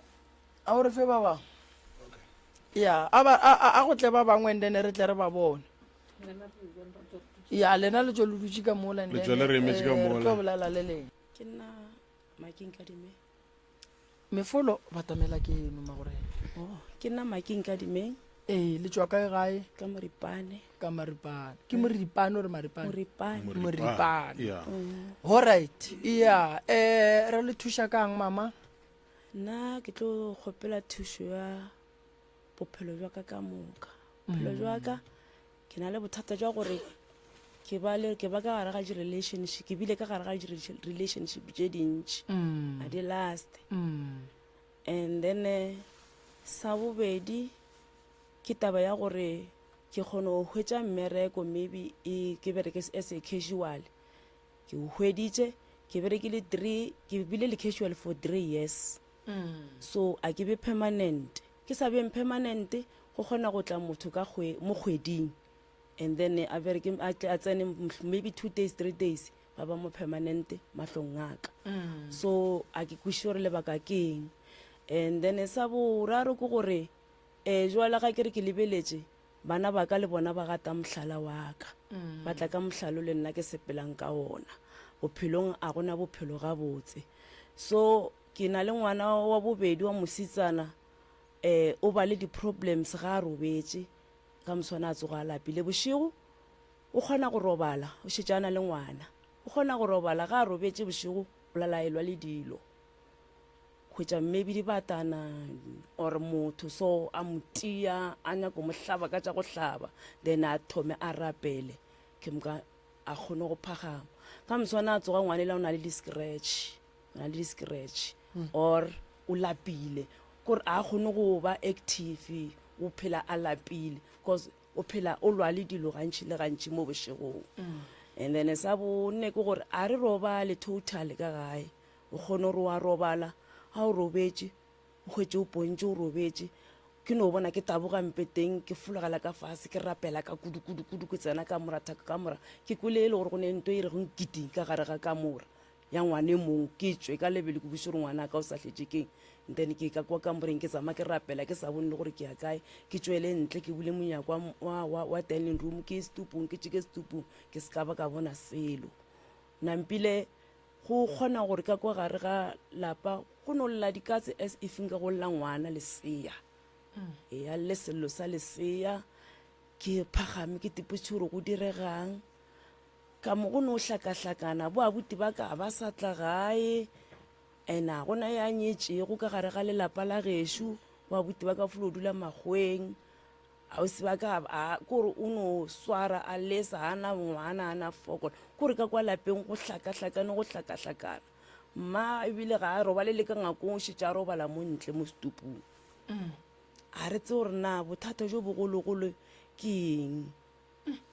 a o re fe ba bangwe ya a ba a a- a go tle ba bangwe and then re tle re ba bone ya lena le tswe le dutše ka mola and Le then, tswe le re emetše ka eh, re mola. tlo bolela le leng ke nna making kadimeng mefolo batamela ke eno magorena oh ke nna making kadimeng ee le tswa kae gae ka moripane ka maripane ke moripane ore maripane moripane Moripane. Yeah. alright ya eh re le thuša kang mama Nna ke tlo kgopela thušo ya bophelo jwa ka ka moka. Bophelo jwa ka ke na le bothata jwa gore ke ba le ke ba ka gare ga di-relationship ke bile ka gare ga di-relationship tše dintši a di last and then eh, sa bobedi ke taba ya gore ke kgone go hwetša mmereko maybe e ke bereke as a casual Ke o hweditše, ke berekile three, ke bile le casual for three years. So a ke be permanent. Ke sa beng permanent, go kgona go tla motho ka kgwe, mo kgweding and then a bereke, a tle a tsene maybe two days, three days, ba ba mo permanent mahlong a ka. So a ke kwešiše gore lebaka ke eng. And then sa boraro ke gore um jwale ga ke re ke lebeletše, Bana ba ka le bona ba gata mohlala wa ka, ba tla ka mohlalo le nna ke sepelang ka wona. Bophelong a go na bophelo gabotse. So ke na le ngwana wa bobedi wa mosetsana, um o ba le di-problems ga a robetše, ka moswane a tsoga a lapile. Bošego o kgona go robala, o šetše a na le ngwana, o kgona go robala ga a robetše bošego o lala a elwa le dilo. Hwetša maybe dibatana or motho so a mo tia a nyako mo hlaba ka tša go hlaba then a thome a rapele ke moka a kgone go phagama. Ka moswana a tsoga ngwane la o na le di-scratch, o na le di-scratch or o lapile kore a kgone go ba active o phela a lapile cause o phela o lwa le dilo gantši le gantši mo bošegong. And then sa bone ke gore a re robale totally ka gae. O kgone gore o a robala, ga o robetše, o hwetše o pontše o robetše. Ke no bona ke taboga mpeteng, ke fologela ka fase, ke rapela ka kudu kudu kudu, ke tsena ka mora thaka ka mora. Ke kwele e le gore go ne nto e rego nkiti ka gare ga kamora ya ngwane mong. Ke tšwe ka lebelo ke botšiše gore ngwana ka o sa hletše keng. Then ke ka kwa kamoreng ke tsama ke rapela ke sa bone le gore ke ya kae. Ke tšwele ntle ke bule monyako wa, wa, wa, wa dining room ke ye setupung, ke tšeke setupung ke se ka ba ka bona selo. Nampile Go kgona gore ka kwa gare ga lapa go no lla dikatse as if nka go lla ngwana lesea. E a lle sello sa lesea, ke phagame ke tipotše gore go diregang. Ka mo go no hlakahlakana, bo abuti ba ka ba sa tla gae, and a gona ya nyetšego ka gare ga lelapa la gešo, bo abuti ba ka folo dula makgoweng. Ausi ba ka a kore o no swara a lesa a na ngwana a na fokola kore ka kwa lapeng go hlakahlakane go hlakahlakana mma ebile ga a robale le ka ngakong o šetše a robala mo ntle mo setupung a re tse gore na bothata jo bogologolo ke eng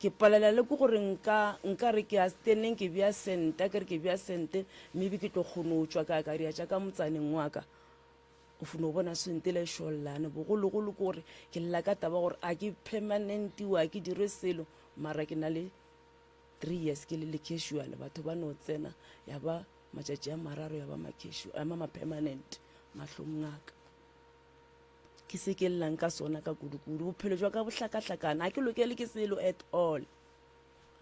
ke palela le ke gore nka nka re ke ya steneng ke bea sente ke re ke bea sente maybe ke tlo kgone go tšwa ka ka ria tša ka motsaneng wa ka O fo no bona sente le šollane. Bogologolo ke gore ke lla ka taba gore a ke permanentiwe, a ke dirwe selo, mara ke na le three years ke le le casual, batho ba no tsena ya ba matšatši a mararo ya ba ma-casual, ya ba ma-permanent mahlong a ka. Ke se ke llang ka sona ka kudu-kudu. Bophelo jwa ka bo hlakahlakana, a ke lokele ke selo at all.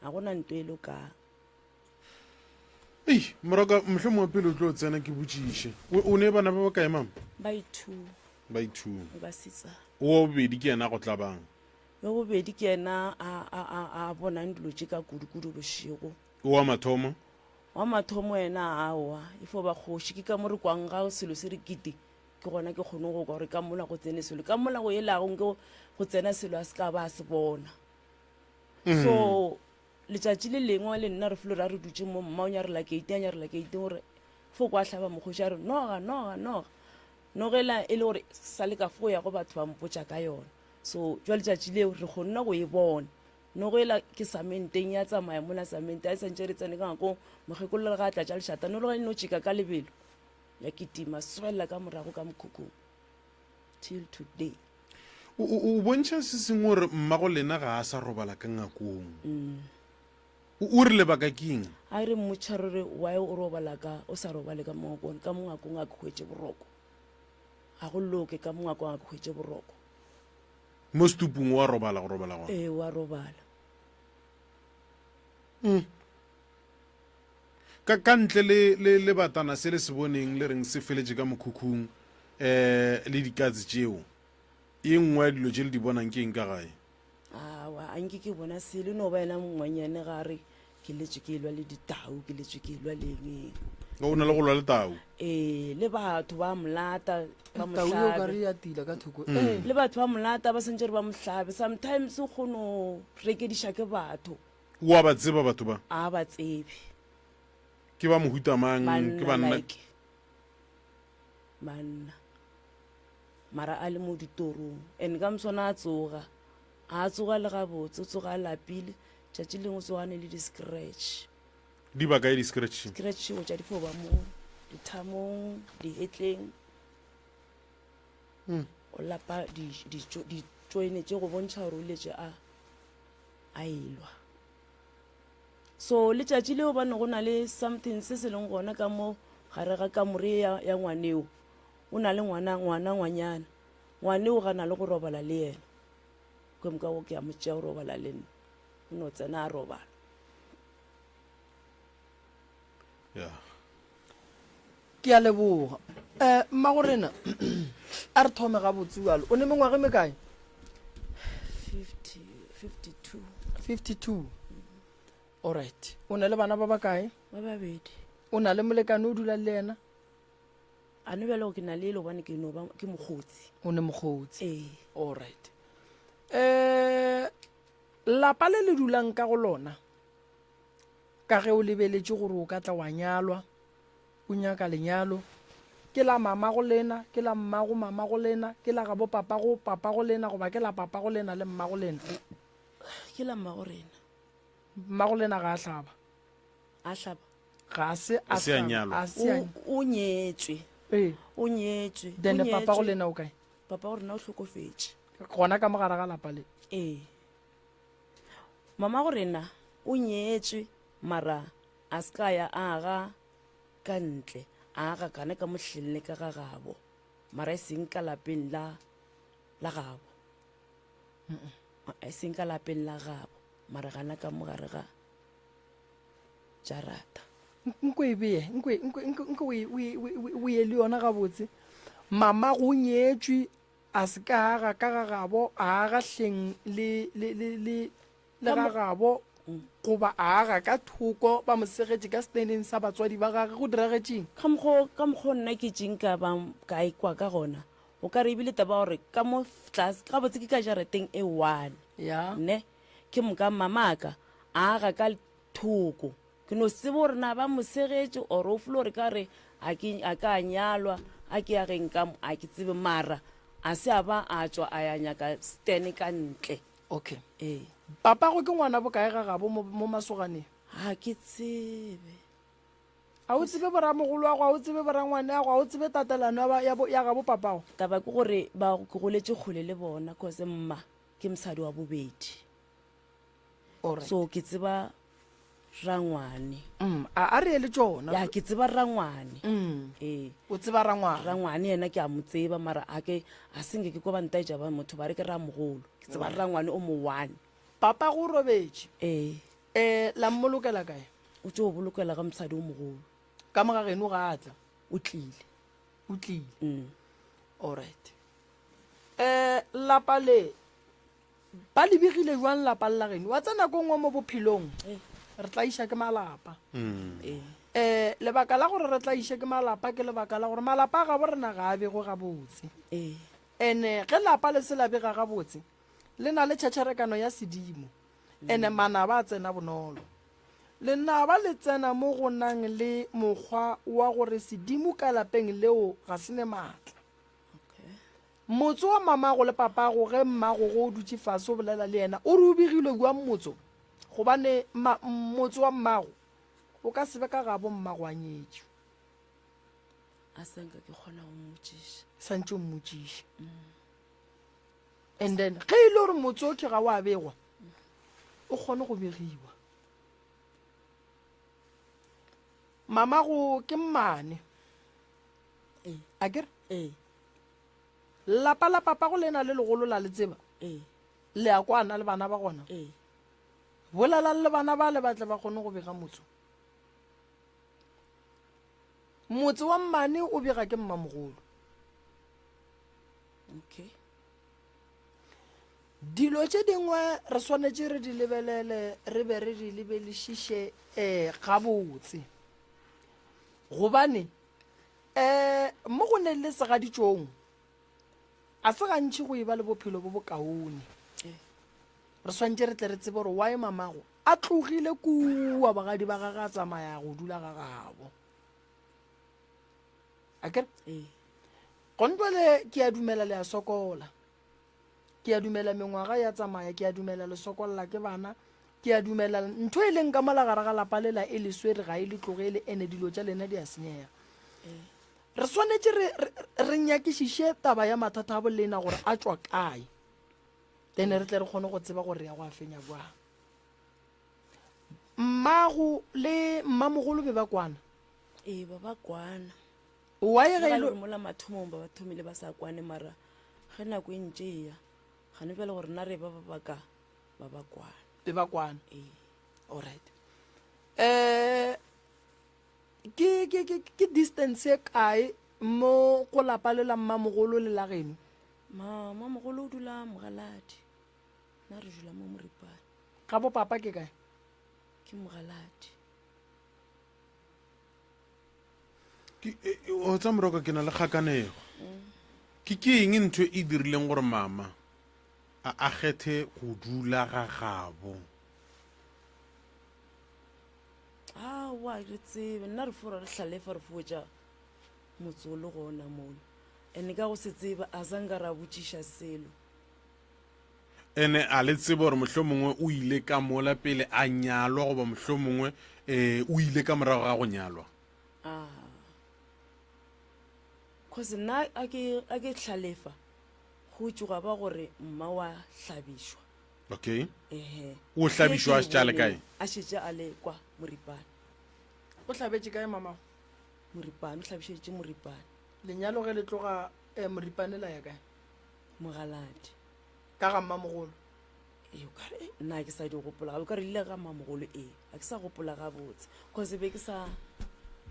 Ga gona nto e lokang. Ei, moroka, mohlomongwe pele o tlo tsena ke botšiše. O, o ne bana ba bakae, mama? Ba i-two. Ba i-two. Ba basetsana. O wa bobedi ke yena a go tlabang? Wa bobedi ke yena a, a, a, a bonang dilo tše ka kudu-kudu bošego. O wa mathomo? Wa mathomo yena aowa, e fo ba kgoši. Ke ka mo re kwang ga selo se re kiti. Ke gona ke kgone go kwa gore ka mola go tsene selo, ka mola go elago nke go tsena selo a se ka ba a se bona. So letšatši le lengwe le nna re felo ra re dutše mo, mma o nyarela keiteng, a nyarela keiteng gore fo kwa hlaba mokgoši a re noga, noga, noga. Noga ela e le gore sa le ka fo ya go batho ba mpotša ka yona. So jwa letšatši leo re kgonne go e bona. Noga ela ke samenteng ya tsamaya mola samente a e santše re tsene ka ngakong, mokgekolo le ga a tlatša lešata noga e no tšeka ka lebelo ya kitima swelela ka morago ka mokhukhung till today. O, o, o bontšha se sengwe gore mmago lena ga a sa robala ka ngakong. Mm. O, o re lebaka ke eng? A re mmotša re re why o robala ka o sa robale ka mo ngakong, ka mo ngakong a ke hwetše boroko. Ga go loke ka mo ngakong a ke hwetše boroko. Mo setupung o a robala go robala gona? Ee, o a robala. Mm. Ka, ka ntle le, le lebatana se le se boneng le reng se feletše ka mokhukhung, eh, le dikatse tšeo, ye nngwe ya dilo tše le di bonang ke eng ka gae? Awa, a nke ke bona selo, e no ba yena mongwanyane ga a re ke letšwe ke elwa le ditau, ke letšwe ke elwa le eng eng. O na le go lwa le tau? Ee, le batho ba molata, ba mo Tau eo ka hlabe. re ya tila ka thoko. Ee. Le batho ba molata ba santše re ba mo hlabe. Sometimes o kgono rekediša ke batho. O a ba tseba batho ba? A ba tsebe. Ke ba mohuta mang? Ke Banna banna? like banna. Mara a le mo ditorong. And ka moswana a tsoga. A tsoga le gabotse, o tsoga a lapile. Tšatši lengwe o tsoga a ne le di-scratch. Di ba kae di-scratch? Scratch go tša di fo ba mo dithamong, dihetleng. O lapa di-join tše go bontšha gore o letše a. a elwa. So letšatši leo ba ne go na le something se se leng gona ka mo gare ga kamore ya, ya ngwaneo. O na le ngwana, ngwana ngwanyana. Ngwaneo ga na le go robala le yena. Ke moka go ke a mo tšea go robala le nna. O no tsena a robala. Yeah. Ke a leboga. Um mmagorena, a re thome gabotse bjalo. O ne mengwaga e mekae? 50, 52. 52. Alright. O na le bana ba bakae? Ba babedi. O na le molekane o dulang le yena? A no bjale ke na le ele gobane ke no ba ke mokgotsi. O ne mokgotsi. Ee. Alright. Um lapa le le dulang ka go lona Ka ge o lebeletše gore o ka tla wa nyalwa, o nyaka lenyalo, ke la mamago lena, ke la mmago mamago lena, ke la gabo papago papago lena goba ke la papago lena le mmago lena? Ke la mmago rena. Mmago lena ga a hlaba. A hlaba? Ga se a A se a hlaba. nyalwa. A se a O, o nyetšwe. Ee. O nyetšwe. O Then papago nyetšwe. lena o kae? Papago rena o hlokofetše. Gona ka mo gare ga lapa le? Ee. Mamago rena o nyetšwe mara a se ka ya a aga ka ntle, a aga kana ka mohleng le ka ga gabo, mara e seng ka lapeng la la gabo. E seng ka lapeng la gabo, mara gana ka mo gare ga jarata. Nko e beye, nko e, nko, nko, nko o e, o e, o ye le yona gabotse. Mamago o nyetšwe A se ka aga ka ga gabo, a aga hleng le, le, le, le, le ga gabo, goba a aga ka thoko, ba mo segetše ka seteneng sa batswadi ba gagwe. Go diragetšeng? Ka mokgo, ka mokgo nna ke tšeng ka ba ka ikwa ka gona, o ka re ebile taba ya gore ka mo tlase, gabotse ke ka jarateng e one, Ya. ne? Ke moka mamaka a aga ka thoko. Ke no se tsebe gore na ba mo segetše or o folo gore ka re a ke a ka nyalwa a ke ya geng ka mo a ke tsebe mara a se a ba a tšwa a ya nyaka stene ka ntle. Okay. Ee. Papago ke ngwana bokae ga gabo mo, mo masoganeng? Ga ke tsebe. A o tsebe boramogoloago, a o tsebe borangwaneago, a o tsebe tatelano ya ba, ya bo, ya gabo papago? Taba ke gore ba ke goletše kgole le bona cause mma ke mosadi wa bobedi. Alright. So ke tseba rangwane. Mm, a a re ye le tšona. Ya ke tseba rangwane. Mm. Ee. O tseba rangwane. Rangwane yena ke a mo tseba mara a ke a senke ke kwa ba ntaetša ba motho ba re ke ramogolo. Ke tseba rangwane o mo one. Papa go robetše. Ee. Eh, la mmolokela kae? O tšo bolokela ga mosadi o mogolo. Ka mo ga geno ga a tla. O tlile. O tlile. Mm. Alright. Eh, lapa le Ba lebegile jwang lapa la geno? Wa tsena nako nngwe mo bophelong. Re tlaiša ke malapa. Ee. Um lebaka la gore re tlaiše ke malapa ke lebaka la gore malapa a gabo rena ga a begwe gabotse. Ee. Ene ge lapa le se la bega gabotse, le na le tšhetšherekano ya sedimo, ene manaba a tsena bonolo. Lenaba le tsena mo go nang le mokgwa wa gore sedimo ka lapeng leo ga se ne maatla. Motso wa mamago le papago ge mmago go o dutše fase o bolela le yena o re o begilwe bjang motso? Gobane ma, motso wa mmago o ka se be ka gabo mmago a nyetšwe. A sa nka ke kgona go mmotšiša. Santše o mmotšiše. And then ge e le gore motso okhwi ga wa begwa, o kgone go begiwa. Mamago ke mmane. Ee. A ke re? Ee. Lapa la papago le na le legolo la le tseba? Ee. Le a kwana le bana ba gona? Ee. Bolelang le bana ba le ba tle ba kgone go bega motso. Motse wa mmane o bega ke mmamogolo. Okay. Dilo tše dingwe re swanetše re di lebelele re be re di lebelišiše eh gabotse. Gobane um mo go neng le segaditšong a se gantši go e ba le bophelo bo bokaone. Re swanetše re tle re tsebe gore why mamago a tlogile kua bogadi ba gage a tsamaya go dula ga gabo. A kere? Gontwale ke a dumela le a sokola. Ke a dumela mengwaga ya tsamaya, ke a dumela le sokolla ke bana, ke a dumela ntho e leng ka mola gare ga lapa lela e le swere ga e le tlogele ene dilo tša lena di a senyega. Re swanetše re, re, re nyakišiše taba ya mathata a bolena gore a tšwa kae, then re tle re kgone go tseba gore re ya go a fenya bjang. Mmago le mmamogolo be ba kwana? Ee, ba ba kwana. Why ge e le mola mathomong ba ba thomile ba sa kwane mara ge nako e ntše e ya gane bjale gore nna re ba ba baka ba ba kwana. Be ba kwana. Ee. Alright. Eh ke ke ke ke distance e kae mo go lapa le la mmamogolo le la geno? Ma mmamogolo o dula Mogaladi. Nna re dula mo Moripane. Ga bo papa ke kae? Ke Mogaladi. E, e, o tsa moroka ke na le kgakanego ke ke eng ntho e dirileng gore mama a a kgethe go dula ga gabo aowa re tsebe nna re fora re hlalefa re fuetša motse o le gona mola and ka go se tseba a sa nka ra botšiša selo Ene a le tsebe gore mohlomongwe o ile ka mola pele a nyalwa goba mohlomongwe um o ile ka morago ga go nyalwa? Ah. Cause nna a ke a ke hlalefa go tšoga ba gore mma wa hlabišwa. Okay. Ehe. O hlabišwa a šetše a le kae? A šetše a le kwa Moripane. O hlabetše kae mamago? Moripane, o hlabišeditše Moripane. Lenyalo ge le tloga eh, Moripane la ya kae? Mogaladi. Ka ga mmamogolo? Ee, o kare eh, nna ke sa di gopola gabe, o kare ile ga mmamogolo ee, ga ke sa gopola gabotse cause be ke sa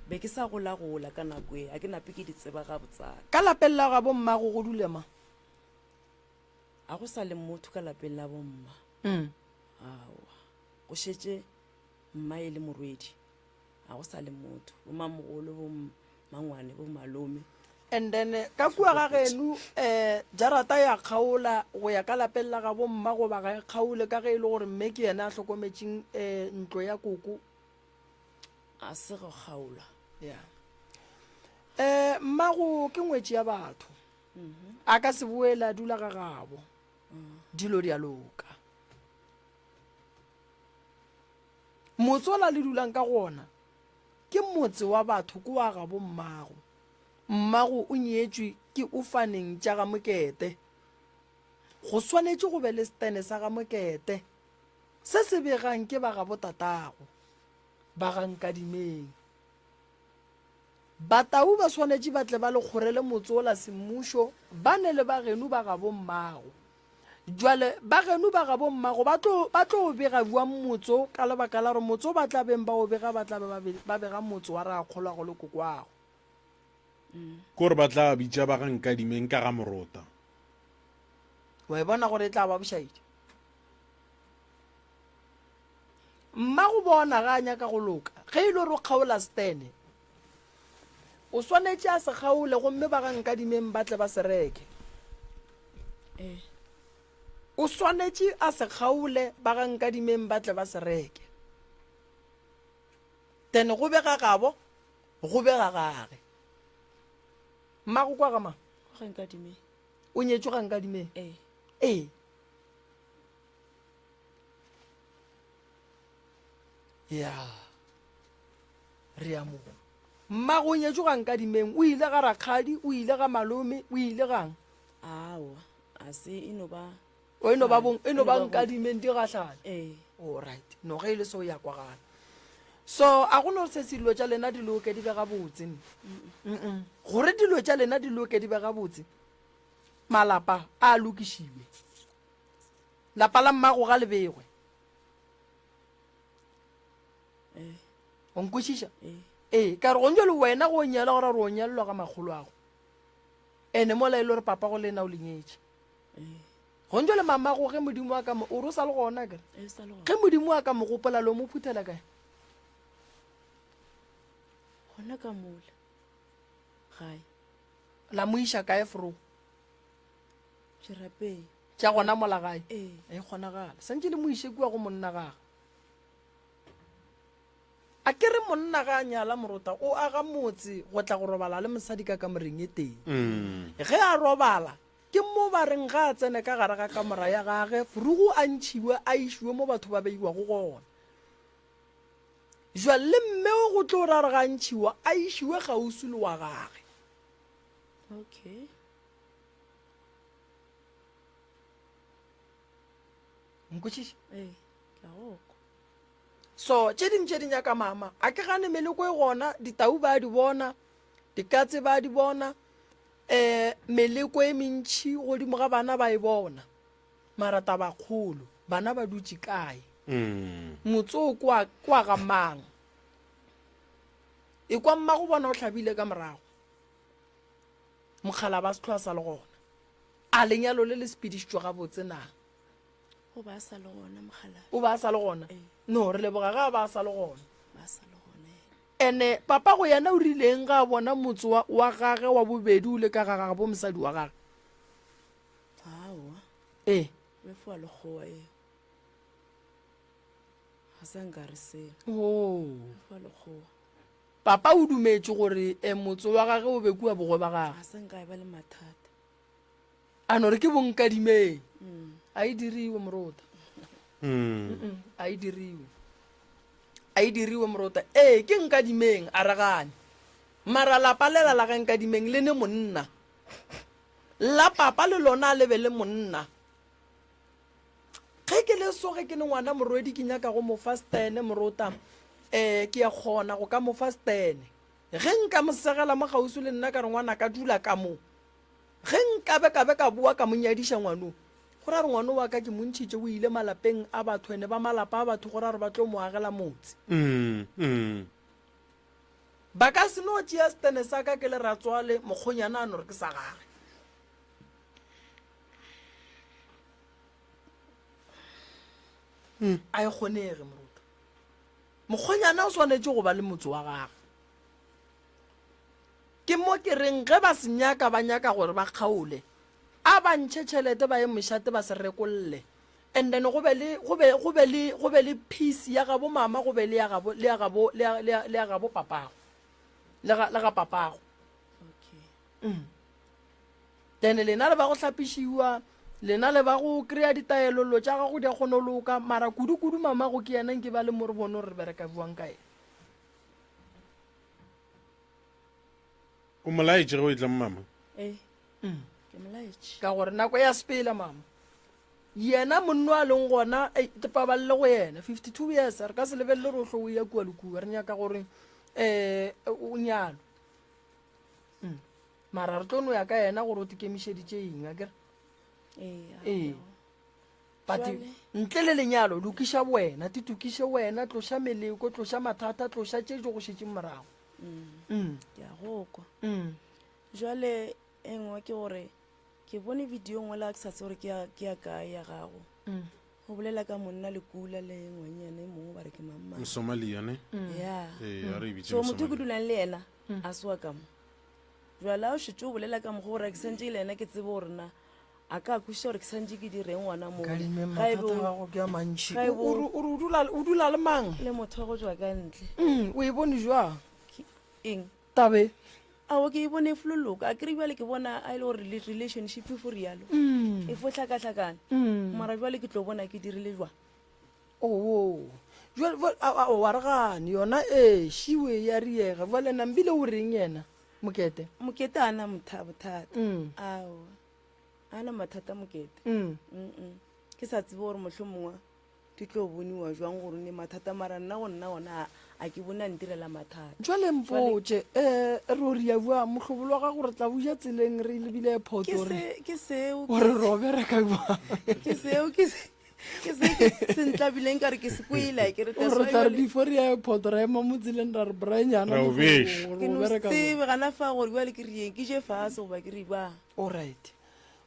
be ke sa golagola ka nako e, ga ke nape ke di tseba gabotsana. Ka lapeng la gabo mmago go dule mang? Ga go sa le motho ka lapeng la bomma. Mm. Aowa, go šetše mma e le morwedi. Ga go sa le motho, bo mamogolo, bo mangwane, bo malome. And then eh, ka kua ga geno um jarata ya kgaola go ya ka lapeng la gabo mma goba ga e kgaole ka ge e le gore mme ke yena a hlokometšeng um ntlo ya koko? A se go kgaola. Ya. Um mmago ke ngwetši ya batho. A ka se boele a dula ga gabo. Dilo di a loka. Motse ola le dulang ka go ona ke motse wa batho ke wa gabo mmago. Mmago o nyetšwe ke Ufaneng tša ga Mokete. Go swanetše go be le setene sa ga Mokete se se begang ke ba gabo tatago, ba ga Nkadimeng. Batau ba swanetše ba tle ba le kgorele motse ola semmušo ba ne le ba geno ba gabo mmago. Jwale ba geno ba gabo mmago ba tlo, ba tlo o bega bjang motse o ka lebaka la gore motse o ba tla beng ba o bega ba tla be ba, ba bega motse wa rakgolwago le kokwago. Ke gore ba tla bitša ba ga Nkadimeng ka ga Morota. Wa e bona gore e tla ba bošaedi? Mmago bona ga a nyaka go loka. Ge e le gore o kgaola stene, o swanetše a se kgaole gomme ba ga Nkadimeng ba tle ba se reke. Ee. O swanetše a se kgaole ba ga Nkadimeng ba tle ba se reke. Then go be ga gabo, go be ga gage. Mmago kwa ga mang? Kwa ga Nkadimeng. O nyetšwe ga Nkadimeng? Ee. Ee. Ya. Re a mo. Mmago o nyetšwe ga Nkadimeng, o ile ga rakgadi, o ile ga malome, o ile gang? Aowa, a se e no ba. O e no ba bong, e no ba Nkadimeng di gahlana. Ee. All right. No ge e le so ya kwagala. So a go no se se dilo tša lena di loke di be gabotse. Mm. Gore dilo tša lena di loke di be gabotse. Malapa a lokišiwe. Lapa la mmago ga le begwe. Ee. O nkwešiša? Ee. Ee, ka re gong jalo wena go nyala gore re o nyalelwa ga makgolo ago. Ene mola e le gore papa go lena o le nyetše. Ee. Gong jalo mamago ge Modimo a ka mo o re o sa le gona kere. Ee, o sa le gona. Ge Modimo a ka mo gopola lo mo phuthela kae? Gona ka mola. Gae. La mo iša kae fro? Dirapeng. Tša gona mola gae? Ee. E kgonagala. Santše le mo iše kua go monna gage. A ke re monna ga a nyala morota o aga motse go tla go robala le mosadi ka kamoreng e tee. Ge a robala ke mo ba reng ga a tsene ka gare ga kamora ya gage furugu a ntšhiwe a išiwe mo batho ba beiwago gona. Jwale le mme o go tlo ra re ga a ntšhiwa a išiwe kgauswi le wa gage. Okay. Nkwešiša? Ee, ke a go kwa. So tše ding tše di nyaka mama. A ke gane meleko e gona, ditau ba di bona, dikatse ba di bona, um meleko e mentšhi godimo ga bana ba e bona. Mara tabakgolo, bana ba dutše kae? Motse o kwa kwa ga mang? E kwa mmago bona o hlabile ka morago. Mokgala ba se hlwa sa le gona. A lenyalo le le sepedišitšwe gabotse na? O ba a sa le gona mokgalabje. O ba a sa le gona? Ee. No, re leboga ga a ba a sa le gona. Ba sa le gona ee. Ene papa go yena o rileng ga a bona motse wa, wa gage wa bobedi o le ka ga gabo mosadi wa gage? Aowa. Ee. O be fowa lekgowa eo. Ga sa nka re selo. Oh. O be fowa lekgowa. Papa o dumetše gore e motse wa gage o be kua bogwe ba gage. Ga sa nka e ba le mathata. A no re ke bonkadimeng. A e diriwe morota. A e diriwe. A e diriwe morota. Ee, ke nkadimeng, a re gane. Mara lapa lela la ga nkadimeng le ne monna. La papa le lona a le be le monna. Ge ke le so ge ke le ngwana morwedi ke nyaka go mo fa stene morota, um ke ya kgona go ka mo fa stene. Ge nka mo segela mo kgauswi le nna ka re ngwana ka dula ka mo. Ge nkabe ka be ka boa ka mo nyadiša ngwano, go ra gore ngwano wa ka ke mo ntšhitše o ile malapeng a batho ene ba malapa a batho go ra gore ba tlo mo agela motse. Ba ka se no tšea setene sa ka ke le ratswale mokgonyana a no re ke sa gage. A e kgonege moruta. Mokgonyana o swanetše go ba le motse wa gage. Ke mo ke reng ge ba se nyaka ba nyaka gore ba kgaole, a ba ntšhe tšhelete ba ye mošate ba se rekolle. And then go be le go be go be le go be le peace ya gabo mama go be le ya gabo le ya gabo le ya le ya le ya gabo papago. Le ga le ga papago. Okay. Mm. Then lena le ba go hlapišiwa, lena le ba go kry-a ditaelo lo tša gago di a kgona go loka, mara kudu-kudu mamago ke yena nke ba le mo re bone gore re bereka bjang ka yena. O mo laetše ge o etla mo mama? Ee, ke mo laetše. Ka gore nako ya sepela mama. Yena monno a leng gona, ei, ke pabalele go yena. 52 years, re ka se lebelele gore o hlo o ya kua le kua. Re nyaka gore um o nyalwe. Mm. Mara re tlo no ya ka yena gore o tikemišeditše eng, akere? Ee. Ee. But Jwale? ntle le lenyalo, lokiša wena, titokiše wena, tloša meleko, tloša mathata, tloša tše di go šetšeng morago. Mm. Ke a go kwa. Mm. Jwale e nngwe ke gore ke bone video nngwe le ga ke sa tsebe gore ke ya ke ya kae ya gago. Mm. O bolela ka monna le kula le ngwanyana e mongwe ba re ke mang mang. Mosomalia ne? Ya. Ee, a re e bitše So motho ke Mosomalia. dulang le yena a se wa ka mo. Jwale a o šetše o bolela ka mokgwa gore ke santše le yena ke tsebe gore na a ka kwešiša gore ke santše ke direng gona moo. Kadime Ga e mathata bo a gago ke a mantši. ga e O bo- o re o re o dula o dula le mang? le motho wa go tšwa ka ntle. Mm, o e bone jwang? Ke eng? Tabe. Aowa ke e bone e floloka. A kere bjale ke bona a e le gore le relationship e fo rialo. E fo hlakahlakana. Mara bjale ke tlo bona ke dirile jwang. Oo. Jwale jwale a a wa re gane yona ee šiwe ya riega. Jwale Nambile o reng yena Mokete? Mokete a na motha bothata. Mm. Aowa. A na mathata Mokete. Mm. Mm. Ke sa tsebe gore mohlomongwe Di tlo boniwa jwang gore o ne mathata mara nna go nna gona a, a ke bone a ntirela mathata. Jwale mpotše, eh, ro ria bjang? Mohlobolo wa gago re tla bo ja tseleng re lebile airport Ke gore se, ke seo, ke gore ro bereka bjang? ke seo, ke se, ke se ke se ntlabileng ka re ke se kwele, ke re that's Gore why tla re jwale before re ya airport ra ema mo tseleng ra re Brian Ra o beša. gore ke o no se bereka bjang? tsebe gana fa gore bjale ke rieng, ke je fase goba ke re bjang. Alright.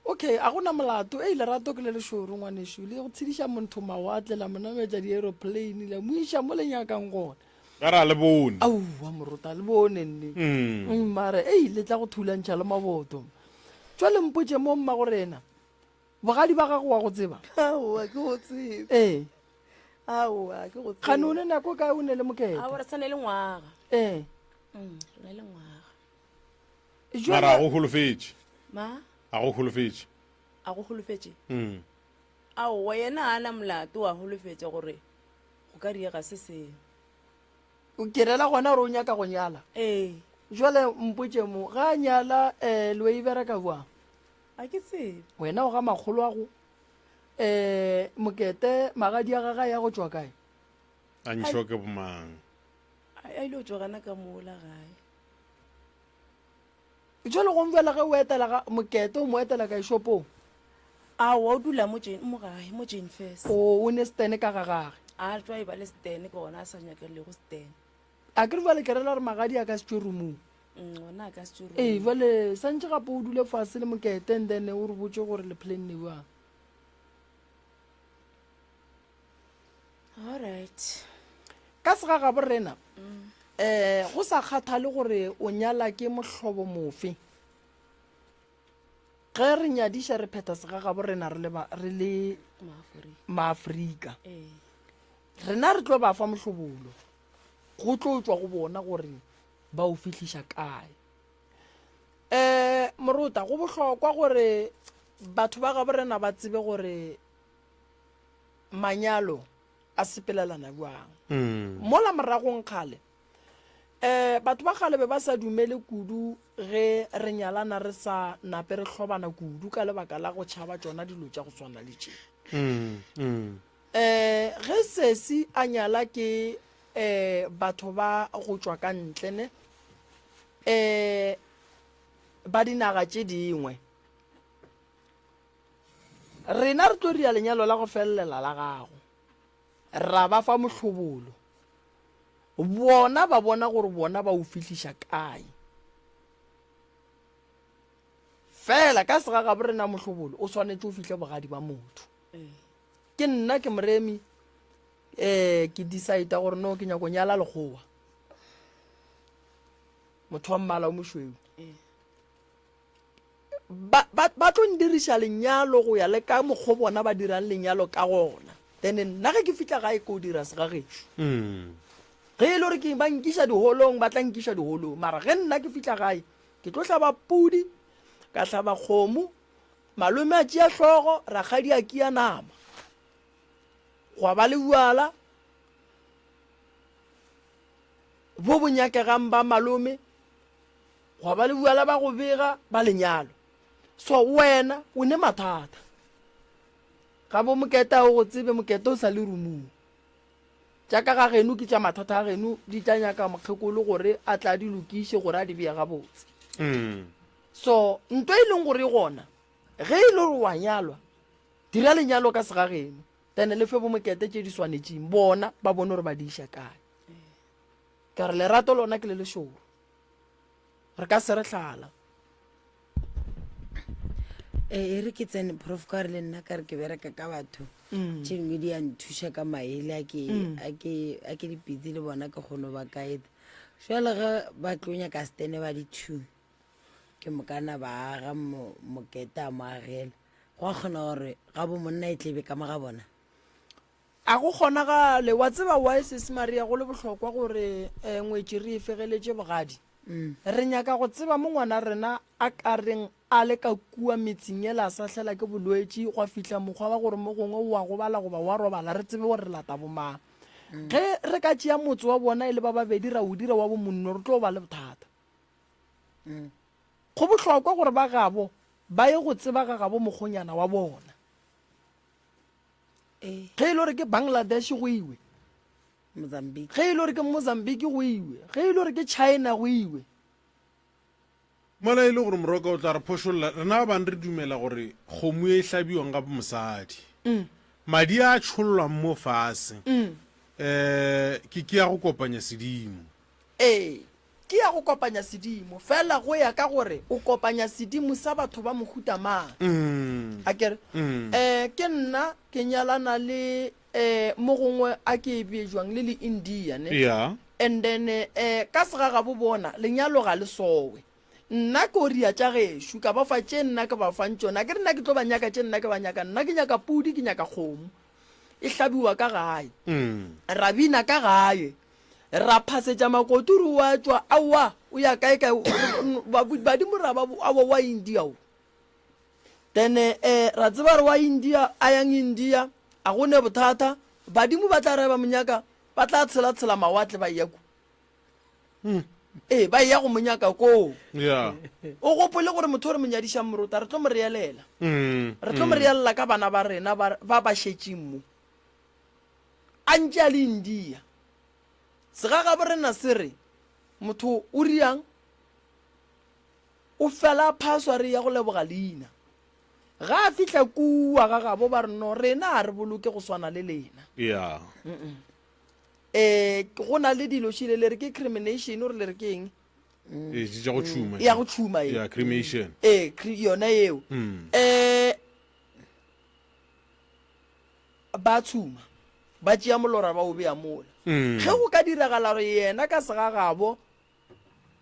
Okay, a gona molato. Ei, lerato ke le lešoro, ngwanešu. Le go tshediša montho mawatle, la mo nametša di-aeroplane, la mo iša mo le nyakang gona. Ka re a le bone. Aowa, morota, le bone nne. Mm, mara, ei, le tla go thulantšha le maboto. Jwale mpotše mo, mmagorena, bogadi ba gago wa go tseba? Aowa, ke go tsebe. Ee. Aowa, ke go tsebe. Kgane o ne nako kae o ne le Mokete? Aowa, re sa ne le ngwaga. Ee. Mm, re ne le ngwaga. Mara a go holofetše. Ma? A go holofetše. A go holofetše? Mm. Aowa, yena a na molato wa holofetša gore go ka diega se sengwe. Ke rela gona gore o nyaka go nyala? Ee. Jwale mpotše mo, ga a nyala um le e bereka bjang? A ke tsebe. Wena o ga makgolo a go um Mokete magadi a gagwe a ya go tšwa kae? A ntšhiwa ke bomang? A ile go tšwa gana ka mola gae. Jwale gomme bjale ge o etela ga Mokete o mo etela kae shopong? Aowa o dula mo Jane mo gae mo Jane Furse. O o ne stene ka ga gage. A tšwa e ba le stene ke gona a sa nyakelego stene. A ke re bjale ke rela gore magadi a ka se tšwe roomong. Mm, ona a ka se tšwe roomong. Ee bjale santše gape o dule fase le Mokete and then o re botše gore le planne bjang. Alright. Ka segagabo rena, um go sa kgathale gore o nyala ke mohlobo mofe, ge re nyadiša re phetha segagabo rena re le ba, re le Maafrika. Rena re tlo ba fa mohlobolo, go tlo tšwa go bona gore ba o fihliša kae. Um morota, go bohlokwa gore batho ba gabo rena ba tsebe gore manyalo a sepelelana bjang. Mola moragong kgale, um batho ba kgale be ba sa dumele kudu ge re nyalana re sa nape re hlobana kudu ka lebaka la go tšhaba tšona dilo tša go swana le tše. Um ge sesi a nyala ke um batho ba go tšwa ka ntle ne um ba dinaga tše dingwe, Rena re tlo ria lenyalo la go felelela la gago, ra ba fa mohlobolo. Bona ba bona gore bona ba o fihliša kae. Fela ka segagabo rena mohlobolo o swanetše o fihle bogadi ba motho. Ke nna ke moremi um ke decide gore no ke nyako nyala lekgowa motho wa mmala o mošweu. Ba, ba, ba tlo ndiriša lenyalo go ya le ka mokgo bona ba dirang lenyalo ka gona. Then nna ge ke fihla gae ko dira segagešo. Mm. Ge e le gore ke ba nkiša diholong, ba tla nkiša diholong. Mara ge nna ke fihla gae, ke tlo hlaba pudi, ka hlaba kgomo, malome a tšea hlogo, rakgadi a kia nama. Gwa ba le bjala bo bo nyakegang ba malome, Gwa ba le bjala ba go bega ba lenyalo. So wena o ne mathata. Ga bo Mokete a o go tsebe, Mokete o sa le rumung. Tša ka ga geno ke tša mathata a geno, di tla nyaka mokgekolo gore a tla di lokiše gore a di beye gabotse. Mm. So nto e leng gore e gona, ge e le gore wa nyalwa, dira lenyalo ka segageno, then le fe bo Mokete tše di swanetšeng, bona ba bone gore ba di iša kae. Ka re lerato lona ke le lešoro. Re ka se re hlala. Ee, e re ke tsene prof ka gore le nna ka re ke bereka ka batho tše dingwe di a nthuša ka maele a ke a ke a ke dipitsi le bona ke kgono ba kaeta jale ge ba tlo nyaka stene ba di-two ke mokana ba aga mo mokete a mo agela go a kgona gore ga bo monna e tlebe ka mo ga bona A go kgonagale. Wa tseba why Sesi Maria go le bohlokwa gore eh, ngwetši re e fegeletše bogadi? Re nyaka go tseba mo ngwana rena a ka reng a le ka kua metseng yela a sahlela ke bolwetši gwa fihla mokgwa wa gore mo gongwe o a gobala goba wa robala re tsebe gore re lata bomang. Ge re ka tšea motse wa bona e le ba babedi ra o dira wa bomonno re tlo ba le bothata. Go bohlokwa gore ba gabo ba ye go tseba ga gabo mokgonyana wa bona. Ee. Ge e le gore ke Bangladesh go iwe. Mozambique. Ge e le gore ke Mozambique go iwe. Ge e le gore ke China go iwe. Mola e le gore moroka o tla re phošolla, rena ba bang re dumela gore kgomo e hlabiwang ga mosadi, madi a tšhollwang mo fase, um ke ke ya go kopanya sedimo. Ee, ke ya go kopanya sedimo, fela go ya ka gore o kopanya sedimo sa batho ba mohuta mang. Akere? Um ke nna ke nyalana le um mo gongwe a ke e bee jwang le le India ne? Yeah. And then eh, ka segagabo bona lenyalo ga le sowe. Nna ke o ria tša gešo, ka ba fa tše nna ke ba fang tšona. Akere nna ke tlo ba nyaka tše nna ke ba nyakang. Nna ke nyaka pudi, ke nyaka kgomo. E hlabiwa ka gae. Ra bina ka gae. Ra phasetša makoti re o a tšwa, aowa, o ya kae kae. Badimo ra ba, aowa wa India o. Then eh, ra tseba re wa India, a yang India, a go ne bothata. Badimo ba tla re ba mo nyaka, Ba tla tshela-tshela mawatle ba eya ku. Ee, ba eya go mo nyaka koo. Yeah. O gopole gore motho o re mo nyadišang morota, re tlo mo reelela. Re tlo mo reelela ka bana ba rena ba ba ba šetšeng mo. A ntše a le India. Segagabo rena se re, motho o riang? O fela a phaswa re ya go leboga leina. Ga a fihla kua ga gabo ba re no rena a re boloke go swana le lena. Yeah. Eh go na le dilo šile le re ke crimination or le re ke eng? Eh tša go tšhuma. Ya go tšhuma e. Yeah, cremation. Eh yona eo. Eh ba tshuma ba tšea molora ba o bea mola. Ge go ka diragala gore yena ka segagabo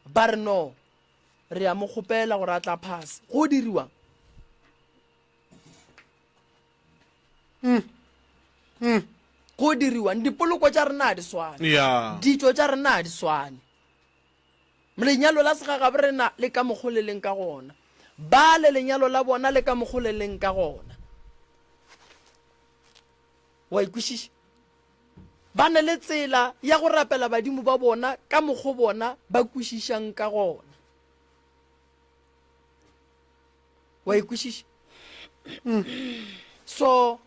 ba re no Re a mo kgopela gore a tla phase. Go diriwang? Mm. Mm. Go diriwang? Dipoloko tša rena a di swane. Yeah. Ditšo tša rena a di swane. Lenyalo la segagabo rena le ka mokgo le leng ka gona. Ba le lenyalo la bona le ka mokgo le leng ka gona. Wa ikwešiša? Ba na le tsela ya go rapela badimo ba bona ka mokgo bona ba kwešišang ka gona. Wa e kwešiša? So,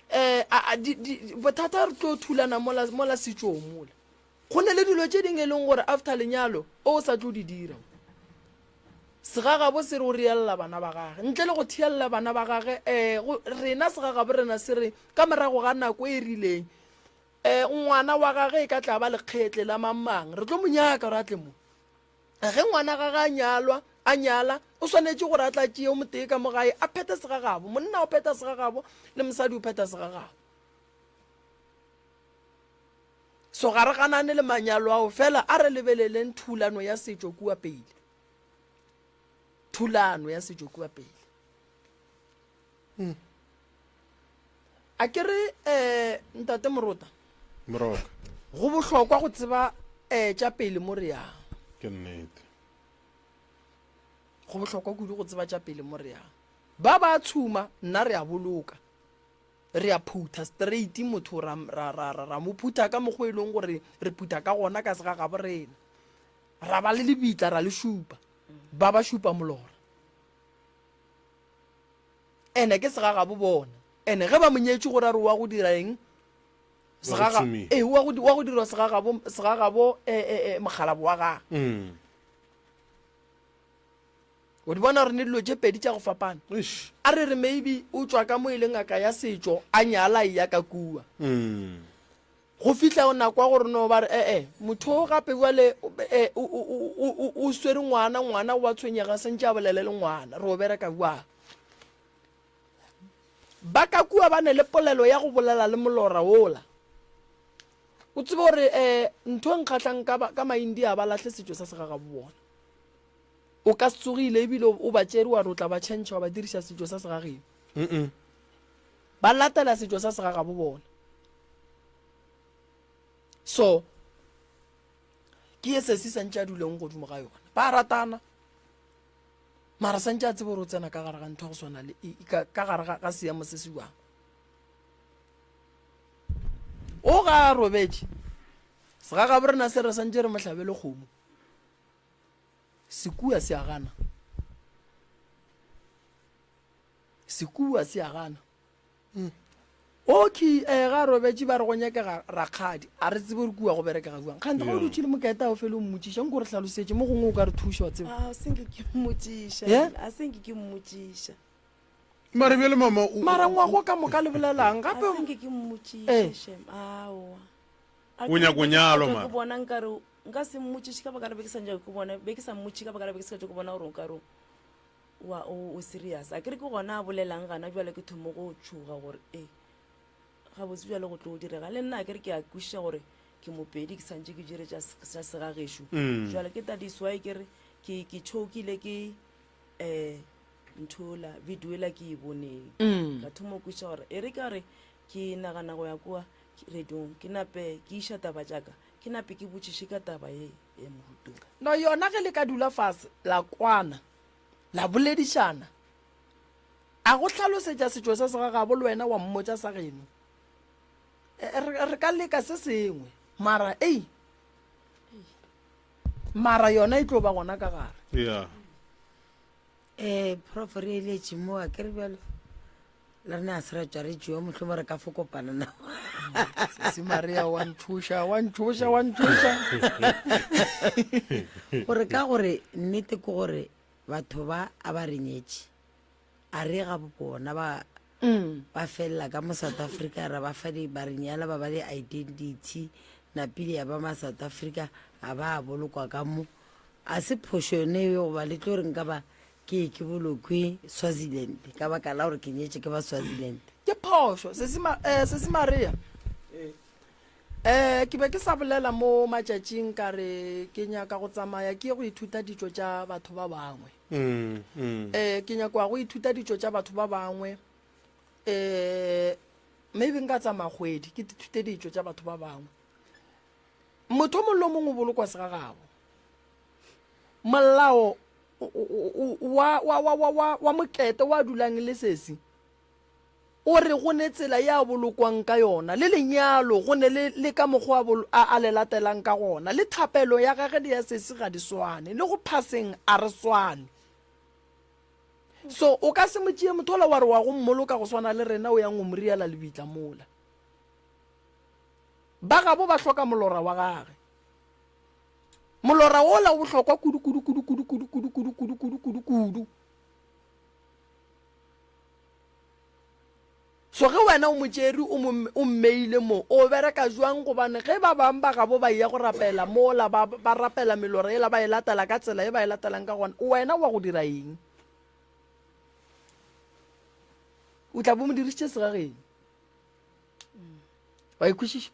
eh, a, a, di, di, bothata re tlo thulana mola, mola setšong mola. Go na le dilo tše dingwe e leng gore after lenyalo o sa tlo di dira. Segagabo se re o reella bana ba gage. Ntle le go theella bana ba gage, eh, go, rena segagabo rena se re ka morago ga nako e rileng, eh, ngwana wa gage e ka tla ba lekgetle la mang mang, re tlo mo nyaka gore a tle mo. Ge ngwana gage a nyalwa, a nyala, o swanetše gore a tla tšee o motee ka mo gae a phethe segagabo. Monna o phetha segagabo le mosadi o phetha segagabo. So ga re ganane le manyalo ao, fela a re lebeleleng thulano ya setšo kua pele. Thulano ya setšo kua pele. Hmm. A ke re eh, ntate Morota. Moroka. Go bohlokwa go tseba eh, tša pele mo re yang. Ke nnete. Go bohlokwa kudu go tseba tša pele mo re yang. Ba ba tshuma, nna re a boloka. Re a phutha straight motho ra, ra, ra, ra, ra mo phutha ka mokgwa e leng gore re phutha ka gona ka segagabo rena. Ra ba le lebitla ra le šupa. Ba ba šupa molora. Ene ke segagabo bona. Ene ge ba mo nyetše gore a re wa go dira eng? Segaga, ee, wa go, wa go dirwa segagabo, segagabo e, e, e, mokgalabo wa gagwe. Mm. O di bona gore ne dilo tše pedi tša go fapana. Eish. A re re maybe o tšwa ka mo e le ngaka ya setšo a nyala e ya ka kua. Mm. Go fihla nako ya gore no ba re ee motho o gape bjale eh, o, o, o, o, o swere ngwana, ngwana wa tshwenyega sentše a bolele le ngwana re o bereka bjang. Ba ka kua ba ne le polelo ya go bolela le molora wola. O tsebe gore um ntho e nkgahlang ka, ka Maindia ba lahle setšo sa segagabo bona. O ka se tsogile ebile o ba tšere wa re o tla ba tšhentšha wa ba diriša setšo sa segageno. Ba latela setšo sa segagabo bona. So ke ye sesi santše a duleng godimo ga yona. Ba ratana. Mara santše a tsebe gore o tsena ka gare ga ntho ya go swana le ka, ka gare ga, ga seemo se se jwang. O ga a robetše. Segagabo rena se re santše re mo hlabele kgomo. Sekua se a gana. Sekua se a gana. Okay, eh, ga a robetše ba re go nyakega rakgadi. A re tsebe gore kua go berekega jwang. Kgante ga o dutše le moketa o fele o mmotšiša, nko re hlalosetše mo gongwe o ka re thuša wa tseba. A se nke ke mmotšiša. Yeah? A se nke ke mmotšiša. Mara bjale mama o, Mara ngwago ka moka le bolelang A gape? se nke ke mmotšiše Eh. shem. Aowa. A O nyaka go nyalwa, ke mara. bona nkare nka se mmotšiše ka baka la be ke sa nyake go bona, be ke sa mmotšiše ka baka la be ke sa tšo go bona gore o ka re wa o o serious. A ke re ke gona a bolelang gana bjale ke thomo go tšhoga gore e gabotse bjale go tlo direga le nna a ke re ke a kwešiša gore ke mopedi ke santše ke jere tša tša segagešo. Jwale ke that is why ke re ke ke tšhokile ke um nthola video ela ke e boneng. Ka thoma go kwešiša gore e re ka re ke nagana go ya kua radiong ke nape ke iša taba tša ka ke nape ke botšiše ka taba ye ya mohuto. No yona ge le ka dula fase la kwana la boledišana a go hlalosetša setšo sa segagabo le wena wa mmotša sa geno re, re ka leka se sengwe mara ei mara yona e tlo ba gona ka gare. Yeah. Eh, prof re eletše mo a ke re bjalo le rena a se ra tšwa re tšewa mohlomong re ka fo kopana na Sesi Maria wa ntšhoša wa ntšhoša wa ntšhoša gore ka gore nnete ke gore batho ba a ba re nyetše a re ga bona ba ba felela ka mo South Africa ra ba fa di ba re nyala ba ba le identity napile ya ba ma South Africa a ba a bolokwa ka mo a se phošo yone eo goba le tlo re nka ba Ke ye ke bolokwe Swaziland ka baka la gore ke nyetše ke ba Swaziland. Ke phošo, Sesi, Ma, eh, Sesi Maria. Eh, ke be ke sa bolela mo matšatšing ka re ke nyaka go tsamaya ke ye go ithuta ditšo tša batho ba bangwe. Mm, mm. Eh, ke nyaka go ithuta ditšo tša batho ba bangwe. Eh, maybe nka tsamaya kgwedi ke ithute ditšo tša batho ba bangwe. Motho o mongwe le o mongwe o bolokwa segagabo. Molao wa, wa, wa, wa, wa, wa mokete wa dulang le sesi o re go ne tsela ye a bolokwang ka yona, le lenyalo go ne le, le ka mokgwa a, a, a le latelang ka gona, le thapelo ya gage le ya sesi ga di swane, le go phaseng a re swane. So o ka se mo tšee motho ola wa re wa go mmoloka go swana le rena o yang go mo riela lebitla mola. Ba gabo ba hloka molora wa gage. Molora wola o bohlokwa kudu kudu kudu kudu kudu kudu kudu kudu kudu kudu kudu. So ge wena o mo tšere o mo o mmeile mo, o bereka jwang gobane ge ba bang ba gabo ba eya go rapela mola ba ba rapela melora yela ba e latela ka tsela ye ba e latelang ka gona, wena wa go dira eng? O tla bo mo dirišitše segageng. Wa e kwešiša?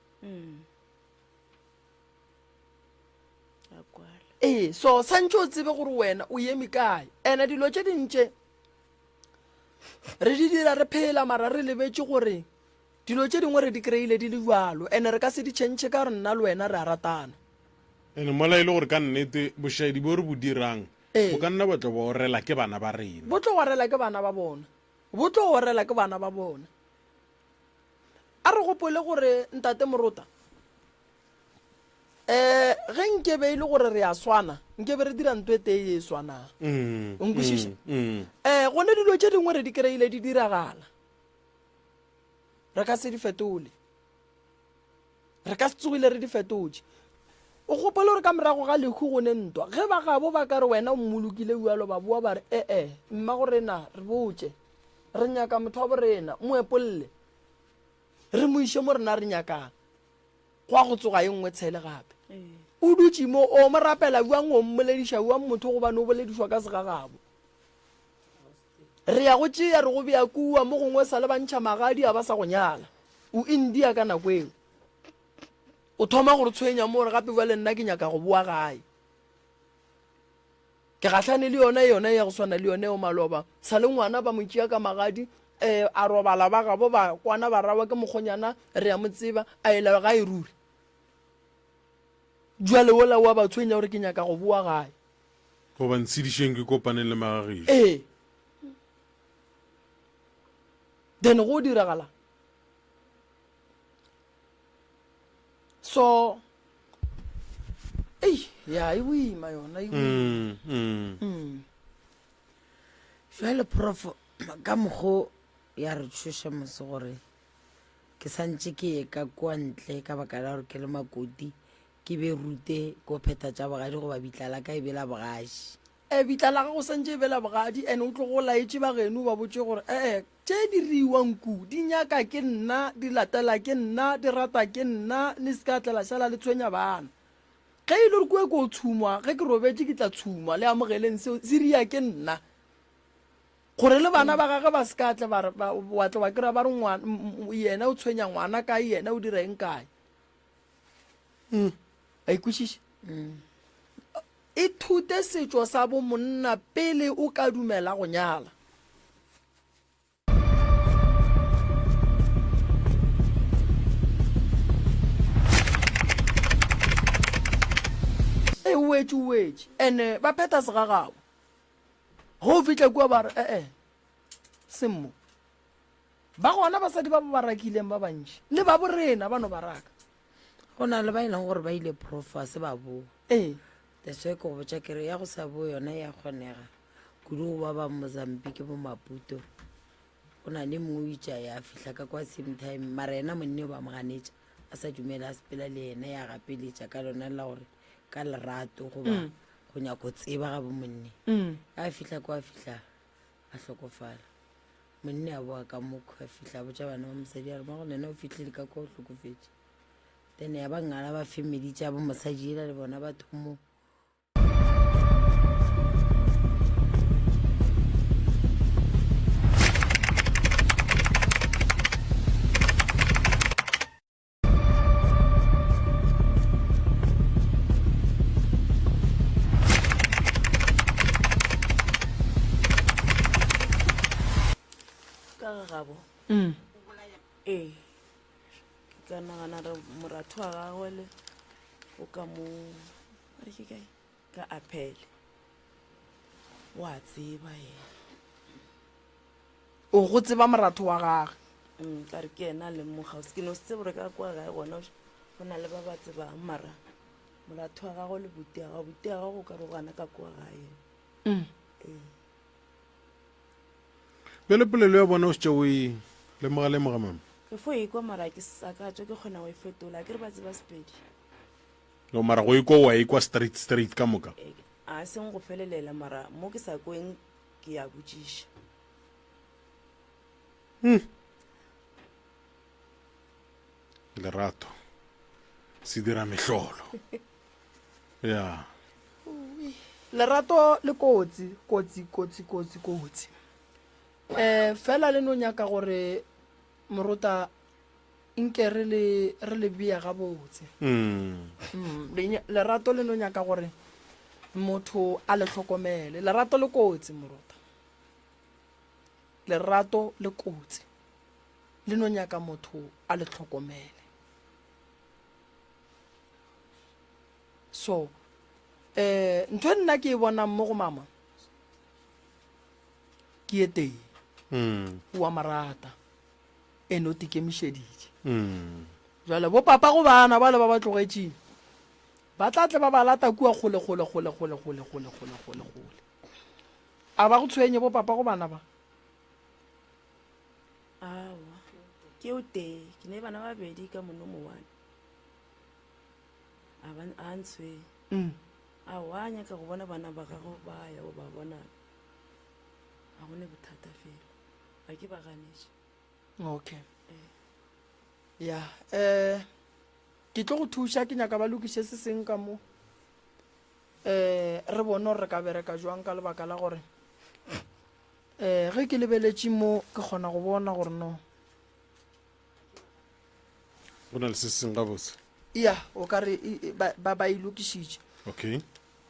Ee, so santše o tsebe gore wena o eme kae. Ene dilo tše dintše re di dira re phela mara re lebetše gore dilo tše dingwe re di kry-ile di le jalo ene re ka se di tšhentšhe ka gore nna le wena re a ratana. Ene mola e le gore ka nnete bošaedi bo re bo dirang Ee. bo ka nna ba tlo ba orela ke bana ba rena. Bo tlo orela ke bana ba bona. Bo tlo orela ke bana ba bona. A re gopole gore Ntate Morota um ge nke be e le gore re a swana nke be re dira nto e tee ye e swanang Mm, o nkwešiša mm, mm. um gone dilo tše dingwe re di kry-ile di diragala re ka se di fetole re ka se tsogile re di fetotše o gopole gore ka morago ga lehu go ne ntwa ge ba gabo ba ka re wena o mmolokile bjalo ba boa ba re ee mma go rena re botše re nyaka motho wa borena mo epolle re mo iše mo rena re nyakang Gwa go tsoga ye nngwe tshele gape. O dutše mo, o mo rapela bjang, o mmolediša bjang motho gobane o boledišwa ka segagabo. Re ya go tšea re go bea kua, mo gongwe sa le ba ntšha magadi a ba sa go nyala. O India ka nako eo. O thoma go re tshwenya mo re gape bjale nna ke nyaka go boa gae. Ke gahlane le yona yona ya go swana le yone eo maloba. Sa le ngwana ba mo tšea ka magadi, eh, a robala ba gabo ba kwana ba rawa ke mokgonyana re ya mo tseba, a ela gae ruri. Jwale wola wa ba tshwenya gore ke nyaka go boa gae. Goba ntshedišeng ke kopaneng le magagešo. Ee. Then go diragala. So ei ya e boima yona e boima. Mm, mm. Mm. Jwale prof ka mokgo ya re tšhoša mose gore ke santše ke ye ka kua ntle ka baka la gore ke le makoti ke be rute ko phetha tša bogadi goba bitla la ka e be la bogaši. E, bitla la gago santše e be la bogadi and o tlogo o laetše ba geno o ba botše gore ee tše di riwang ku di nyaka ke nna, di latela ke nna, di rata ke nna, le se ka tla la šala le tshwenya bana. Ge e le gore kua ko tshumwa, ge ke robetše ke tla tshumwa, le amogeleng seo, se ria ke nna. Gore le bana ba gagwe ba se ka tle ba re, ba, wa tle wa kry-a ba re ngwana, yena o tshwenya ngwana kae, yena o dira eng kae. Mm. A ikwešiše? Mm. Ithute setšo sa bo monna pele o ka dumela go nyala. E o wetše o wetše ene ba phetha segagabo. Ge o fihla kua ba re ee semmo. Ba gona basadi ba ba ba rakileng ba bantši le ba borena ba no ba raka. Go na le ba e leng gore ba ile prof a se ba boa. Ee. That's why ke go botša ke re ya go sa boe yona ya kgonega kudu go ba ba Mozambique bo Maputo. Go na le mongwe o itše a ya fihla ka kwa same time mara yena monne ba mo ganetša a sa dumele a sepela le yena ya gapeletša ka lona la gore ka lerato goba mm. go nyako tseba ga bo monne. Mm. A fihla kwa fihla a hlokofala. Monne a boa ka mokho a fihla a botša bana ba mosadi a re mago lena o fihlile ka kwa o hlokofetše. Then ya ba ngala ba family tša bo mosadi ela le bona ba thomo. Ka ga gabo Mm. ee ke ka nagana re moratho wa gagwe le o ka mo a re ke kae ka apele wa tseba yena O go tseba moratho wa gage. Mm, ka re ke yena a leng mo kgauswi ke no se tsebe gore ka kwa gae gona go na le ba ba tsebang mara moratho wa gagwe le buti ya gago buti ya gago o ka re o gana ka kwa gae Mm. ee Bjale polelo ya bona o šetše o e lemoga lemoga mama. Ke fo e kwa mara ke sa ka tšwa ke kgona go e fetola ke re ba tseba Sepedi. No mara go e kwa wa e kwa straight straight ka moka. Ee, a seng go felelela mara mo ke sa kweng ke ya botšiša. Hmm. Lerato se dira mehlolo. Ya. Lerato le kotsi, kotsi, kotsi, kotsi, kotsi. Eh, fela le no nyaka gore morota nke re le re le bea gabotse. Mm. Mm, lerato le no nyaka gore motho a le hlokomele. Lerato le kotsi morota. Lerato le kotsi. Le no nyaka motho a le hlokomele. So, eh ntho e nna ke e bonang mo go mama ke e tee. Mm. Wa marata. Ene o tikemišeditše. Mm. Jwale bo papa go bana ba le ba ba tlogetšeng ba tla tle ba ba lata kua kgole kgole kgole kgole kgole kgole kgole kgole kgole. A ba go tshwenye bo papa go bana ba? Aowa, ke o tee, ke ne bana ba babedi ka mono mowane. A ba a ntshwenye. Mm. Aowa, a nyaka go bona bana ba gagwe ba ya go ba bona. Ga go ne bothata fela. Ga ke ba ganetše. Okay. Ya, eh ke tlo go thuša ke nyaka ba lokiše se seng ka mo. Eh re bone gore re ka bereka jwang ka lebaka la gore. Um ge ke lebeletše mo ke kgona go bona gore no. Go na le se seng gabotse. Ya, o ka re ba, ba, ba e lokišitše. Okay.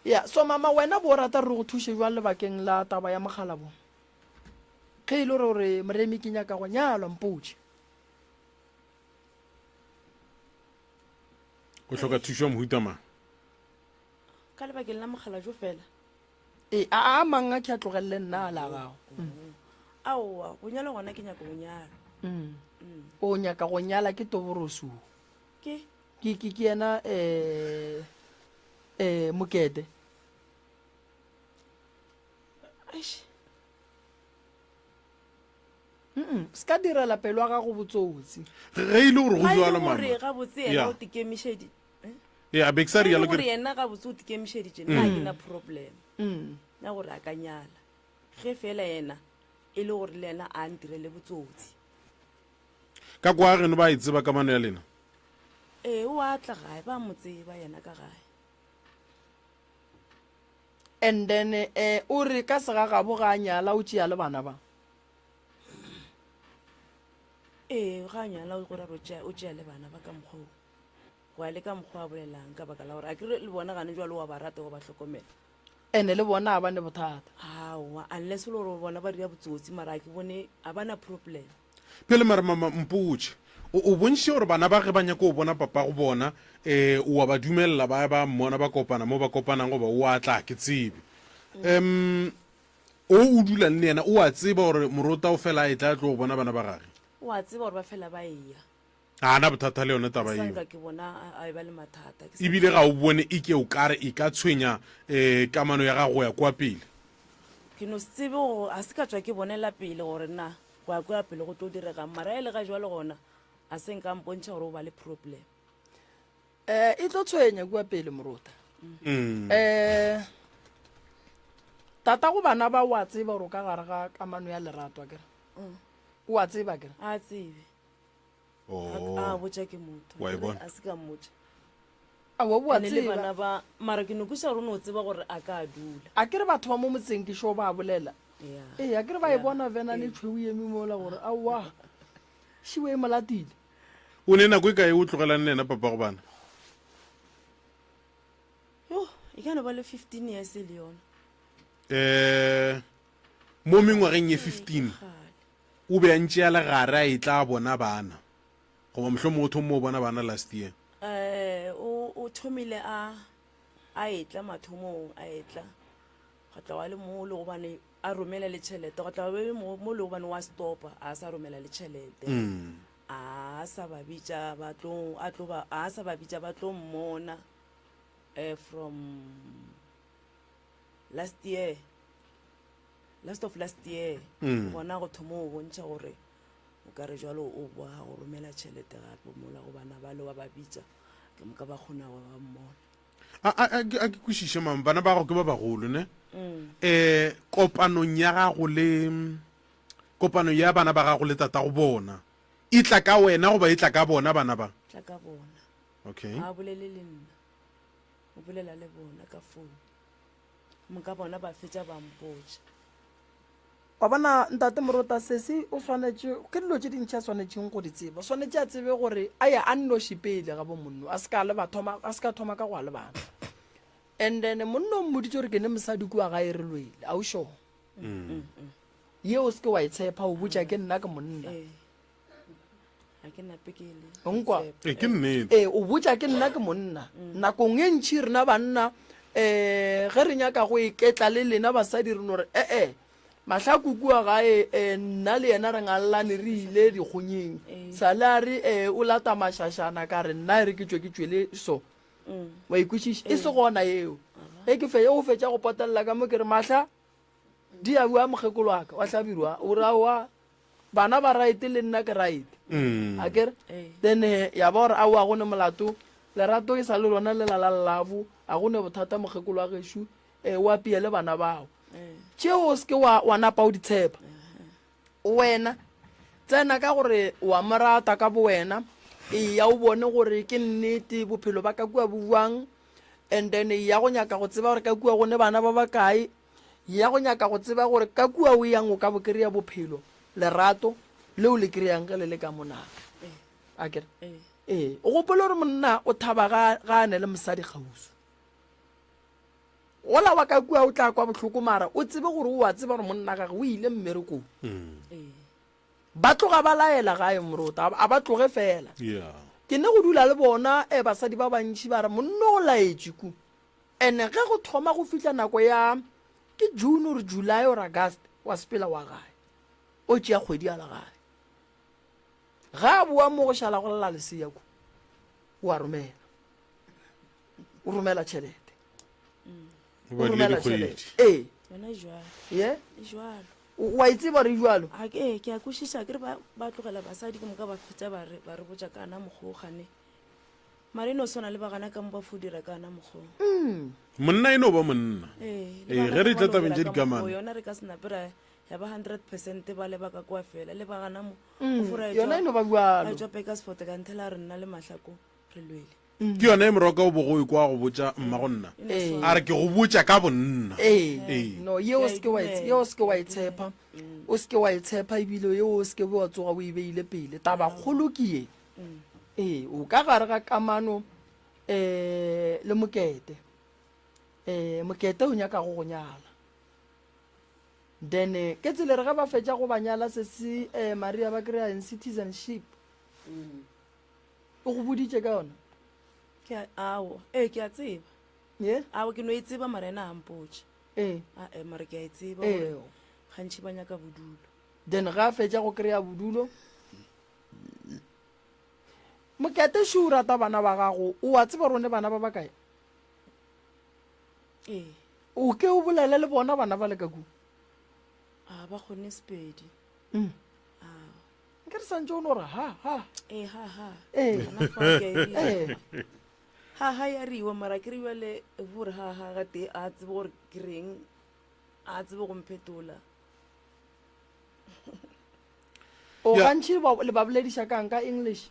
Ya, so mama wena bo rata re go thuše jwang lebakeng la taba ya mogala bo? Ge e le gore gore Moremi ke nyaka go nyalwa mpotše. O hloka thušo ya mohuta mang? Ka lebakeng la mogala jo fela. Ee, a a mang a ke a tlogelele nna a la gago. Mm. Aowa, go nyala gona ke nyaka go nyala. Mm. mm. O nyaka go nyala ke Toborosu. Ke? Ke ke ke yena eh eh Mokete. Eish. Mm, se ka direla pelo ya gago botsotsi. Ge e le gore go jalo mama. Gore gabotse yena o tikemišedi. Ya be ke sa rialo ke gore yena gabotse o tikemišeditše nna ke na problem. Mm. Ya gore a ka nyala. Ge fela yena e le gore le yena a ntirele botsotsi. Ka kwa geno ba e tseba kamano ya lena? Ee, o a tla gae, ba mo tseba yena ka gae. And then eh o re ka segagabo ga a nyala o tšea le bana ba. Ee, ga a nyala o gore o tšea le bana ba ka mokgwa o. Go ya le ka mokgwa a bolelang ka baka la gore a kere le bona gane jalo wa ba rata wa ba hlokomela. Ene le bona a ba ne bothata. Aowa, unless e le gore bona ba dira botsotsi mara a ke bone a ba na problem. Bjale mara mama mpotše, o, o bontšhitše gore bana ba ge ba nyaka go bona papago bona, eh, o a ba dumelela ba ya ba mmona ba kopana mo ba kopanang goba o a tla, ke tsebe. Um, o o dulang le yena o a tseba gore morota o fela a etla a tlo go bona bana ba gage? O a tseba gore ba fela ba eya. Ga a na bothata le yone taba Sa eo. nka ke bona a a eba le mathata. Ke sa Ebile ga o bone e ke o kare e ka tshwenya um kamano ya gago go ya kwa pele. Ke no se tsebe gore ga se ka tšwa ke bonela pele gore na go ya kwa pele go tlo diregang mara e le ga jwale gona a se nka mpontšha gore o ba le problem. Um e tlo tshwenya kua pele morota. Mm. Um tata go bana ba o a tseba gore o ka gare ga kamano ya lerato akere? O a tseba akere? A tsebe. Oh. A botša ke motho. Wa e bona? A se ka mmotša. Aowa o a Ene le tseba. bana ba mara ke no kweša gore o no tseba gore a ka dula. A ke re batho ba mo motseng ke sure ba bolela. Yeah. Ee, a ke re ba e Yeah. bona venane e tšhweu e eme mola gore aowa šiwe e mo latile. O ne nako e kae o tlogelane le yena papa go bana? Yo, e ka no ba le 15 years le yona. Eh, mo mengwageng ye 15 Kgale. O be a ntše a le gare a etla a bona bana, goba mohlomongwe o thomile go bona bana last year. Eh, o, o thomile a, a etla mathomong, a etla. Gwa tla wa le mo le gobane a romela le tšhelete, gwa tla wa le mo, mo le gobane wa stopa, a sa romela le tšhelete. A sa ba bitša ba tlo, a tlo ba, a sa ba bitša ba tlo mmona, eh, from last year. Last of last year Mm. gona go thoma go bontšha gore o ka re jalo o boa go romela tšhelete gape mola go bana ba le wa ba bitša ke moka ba kgona go ba mmona. A, a, a, ke- a ke kwešiše mama, bana ba gago ke ba bagolo ne? Eh, kopanong ya gago le kopano ya bana ba gago le tatago bona e tla ka wena goba e tla ka bona bana ba? Tla ka bona. Okay. Ga a bolele le nna, o bolela le bona ka phone. Moka bona ba fetša ba mpotša. Wa bona, Ntate Morota, sesi o swanetše, ke dilo tše dintši a swanetšeng go di tseba. O swanetše a tsebe gore a ye a nnoši pele ga bo monno, a se ka leba thoma, a se ka thoma ka go a lebana. And then monno o mmoditše gore ke ne mosadi kua gae re lwele, a o sure? Ye o se ke wa e tshepa, o botša ke nna ke monna. Ee. Ga ke nape ke le. Nkwa? Ee, ke nnete. Ee, o botša ke nna ke monna. Nakong e ntši rena banna um ge re nyaka go iketla le lena basadi re no re ee mahlaku kua gae um nna le yena re ngallane re ile dikgonyeng sale a re um o lata mašašana ka re nna e re ke tšwe ke tšwele so wa ikwešiša e se gona yeo ge ke fe o fetša go potelela ka mo ke re mahla Di a bua mokgekolo wa ka wa Hlabirwa o re aowa bana ba right le nna ke right a kere then eh, ya ba gore aowa go ne molato lerato e sa le lona lela la lelabo a go ne bothata mokgekolo wa gešo eh, o apeye le bana bao tšeo o seke wa, wa napa o di tshepa wena tsena ka gore wa mo rata ka bo wena eya o bone gore ke nnete bophelo ba ka kua bo bjang and then ya go nyaka go tseba gore ka kua go ne bana ba bakae. Ya go nyaka go tseba gore ka kua o yang o ka bo kry-a bophelo, lerato leo le kry-ang ge le le ka mona. A kere? Ee. O gopole gore monna o thaba ga, ga a ne le mosadi kgauswi. Gola wa ka kua o tla kwa bohloko mara o tsebe gore o a tseba gore monna gage o ile mmerekong. Ba tloga ba laela gae morota, a ba tloge fela. Ke ne go dula le bona eh, basadi ba bantši ba re monna o laetše ku. Ene ge go thoma go fihla nako ya ke June or July or August wa sepela wa gae. O tšea kgwedi a la gae. Ga a boa mo go šala go lla lesea ku. O a romela. O romela tšhelete. O O badile romela dikgwedi. tšhelete. Ee. Yona e jwalo. Ye? E jwalo. O a e tseba gore e jwalo? A ke ke a kwešiša ke re ba ba tlogela basadi ke moka ba fetša ba re ba re botša ka na mokgwa o gane. Mara e no swana le ba gana ka mo ba fo dira ka na mokgwa o. Monna e no ba monna. Ee, le Ee, ba ge re gana tla ba no tabeng dira tša ka mokgwa o, dikamano. yona re ka se nape ra ya ba 100% ba leba ka kwa fela le ba gana mo. O fo ra Yona e no ba bjalo. a etšwa Bakersford kanthe la re nna le Mahlako re lwele. Ke yona e moroka o bogo o kwa go botša mmago nna. A re ke go botša ka bonna. Ee. Ee. No, yeo o se ke wa e, yeo o se ke wa e tshepa. O se ke wa e tshepa ebile yeo o se ke be wa tsoga o e beile pele. Tabakgolo ke ye. Ee, o ka gare ga kamano eh le Mokete. Eh Mokete o nyaka go go nyala. Then eh, ke tsela re ge ba fetša go ba nyala sesi eh Maria ba kry-a eng citizenship. O go boditše ka yona? Ke a, ao, ee, ke a tseba. Ye? Ao, ke no e tseba mara ena a mpotše. Ee. A, e, mara ke a e tseba Ee. gore gantši ba nyaka bodulo. Then ga a fetša go kry-a bodulo, Mokete šo o rata bana ba gago, o a tseba gore o ne bana ba bakae? Ee. O ke o bolele le bona bana ba le ka kua. A ba kgone Sepedi. Mm. A. Nke re santše o no re ha ha. Ee, ha ha. Ee. Gona fao ke a e dira. Ee. Ha ha ya riwa mara ke re bjale gore ha ha ga tee a tsebe gore ke reng a tsebe go mphetola. O Ya. gantši ba- le ba bolediša kang ka English?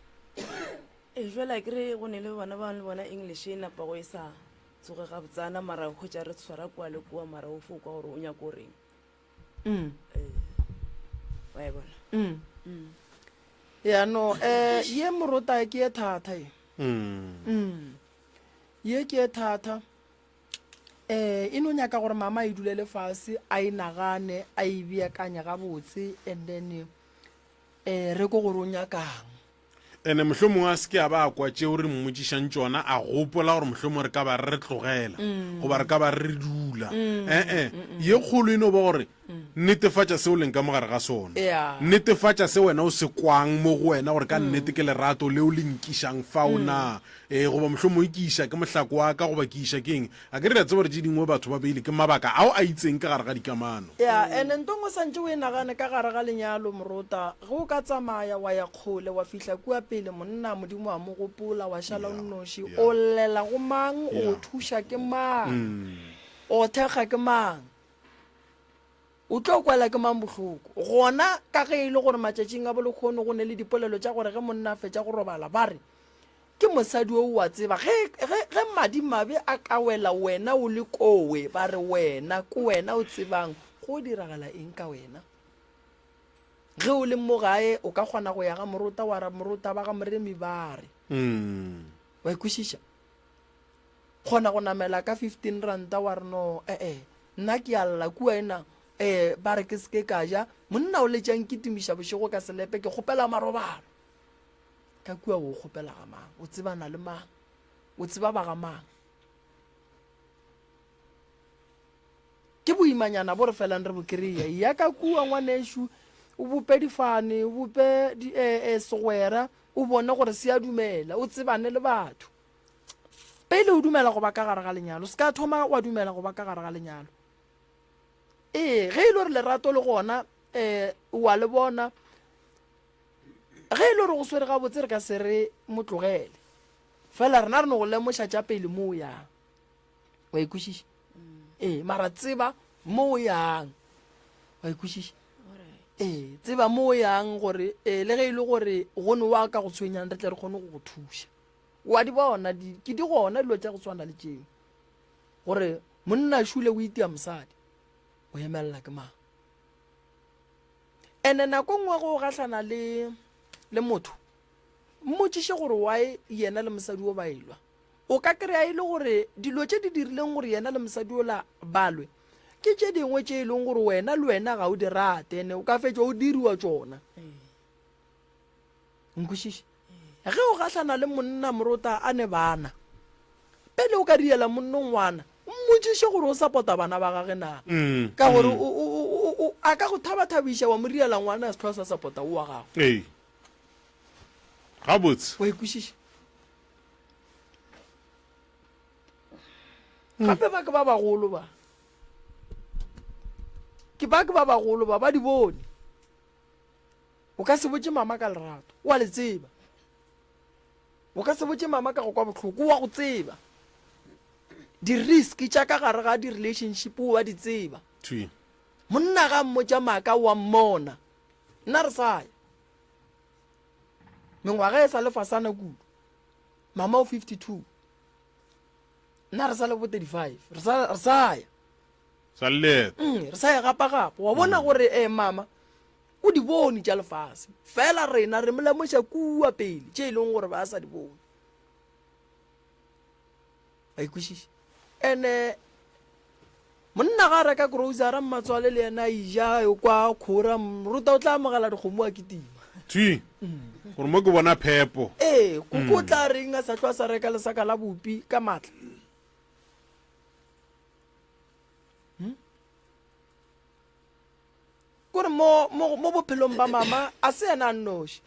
Ee, jwale a ke re go ne le bana ba le bona English e napa go e sa tsoge gabotsana mara o hwetša re tshwara kua le kua mara o fo kwa gore o nyako reng. Mm. Ee, wa e bona. Mm. Mm. Ya no, eh ye morota ke ye thata ye. Mm. Mm. Ye ke ye thata. Eh e no nyaka gore mama e dulele fase a e nagane a e beakanye gabotse and then eh re ko gore o nyakang. Ene mohlomongwe a se ke a ba a kwa tšeo re mmotšišang tšona, a gopola gore mohlomongwe re ka ba re re tlogela goba re ka ba re re dula. E-e, ye kgolo e no ba gore netefatša se o leng ka mo gare ga sona. Yeah. Netefatša se wena o se kwang mo go wena gore ka nnete ke lerato leo le nkišang fao na, ee, goba mohlomongwe ke iša ke mohlako wa ka goba ke iša ke eng. A ke re re a tseba gore tše dingwe batho ba beile ke mabaka ao a itseng ka gare ga dikamano. Ya, ene nto ngwe santše o e nagane ka gare ga lenyalo, morota, ge o ka tsamaya wa ya kgole, wa fihla kua pele, monna, Modimo a mo gopola, wa šala o nnoši, o llela go mang, o thuša ke mang, o thekga ke mang, o tlo kwela ke mang bohloko? Gona ka ge e le gore matšatšing a bolekgono go ne le dipolelo tša gore ge monna a fetša go robala ba re, Ke mosadi o o a tseba, ge, ge, ge madimabe a ka wela wena o le kowe, ba re wena, ke wena o tsebang go diragala eng ka wena. Ge o le mo gae, o ka kgona go ya ga morota wa ra morota ba ga Moremi ba re. Wa e kwešiša? Kgona go namela ka 15 ranta wa re no, eh-eh, nna ke a lla kua ena, eh, ba re ke se ke ka ja, monna o letša nkitimiša bošego ka selepe, ke kgopela marobalo. Ka kua o kgopela ga mang? O tsebana le mang? O tseba ba ga mang? Ke boimanyana bo re felang re bo kry-a. Ya ka kua ngwanešu, o bope difane, o bope di, eh, eh, segwera, o bone gore se a dumela, o tsebane le batho. Pele o dumela go ba ka gare ga lenyalo, se ka thoma wa dumela go ba ka gare ga lenyalo. Ee, ge e le gore lerato le gona, eh, wa le bona, Ge e le gore go swere gabotse re ka se re mo tlogele. Fela rena re no go lemoša tša pele mo o yang. Wa e kwešiša? Ee, mara tseba mo o yang. Wa e kwešiša? Ee, tseba mo o yang gore ee, le ge e le gore go ne wa ka go tshwenyang re tle re kgone go go thuša. Wa di bona, di, ke di gona dilo tša go tshwana le tšeo. Gore monna šule o itia mosadi. O emelela ke mang? Ene nako nngwe go gahlana le le motho, mmotšiše gore why yena le mosadi o ba elwa. O ka kry-a e le gore dilo tše di dirileng gore yena le mosadi ola ba lwe ke tše dingwe tše e leng gore wena le wena ga o di rate, ene o ka fetša o diriwa tšona. Nkwešiše? Ge o gahlana le monna morota a ne bana, pele o ka diela monno ngwana, mmotšiše gore o sapota bana ba gage na. Ka gore a ka go thabathabiša wa mo riela ngwana a se hlwa sa sapota o wa gago. Ee. Gabotse. Wa ikwešiša? Gape ba ke ba bagolo ba. Ke ba ke ba bagolo ba, ba di bone. O ka se botše mama ka lerato, o a le tseba. O ka se botše mama ka go kwa bohloko, o a go tseba. Di-risk tša ka gare ga di-relationship o a di tseba. Thwi. Monna ga mmotša maaka o a mmona. Nna re sa ya. Mengwaga e sa le fasana kudu. Mama o 52. Nna re sa le bo 35. Re sa re sa ya. Sa leeto. Re sa ya gapa gapa. Wa bona gore eh mama O di bone tša lefase, fela rena re mo lemoša kua pele tše e leng gore ba sa di bone. Ba ikwešiša. Ene monna ga a reka grocery mmatswale le yena a ija yo kwa khora moruta o tla amogela dikgomo a kitima. Thwi. Gore mo ke bona phepo. Ee, koko o tla reng a sa hlwa sa reka lesaka la bupi ka matla. Hmm? Kore mo, mo, mo bophelong ba mama, a se yena a nnoši.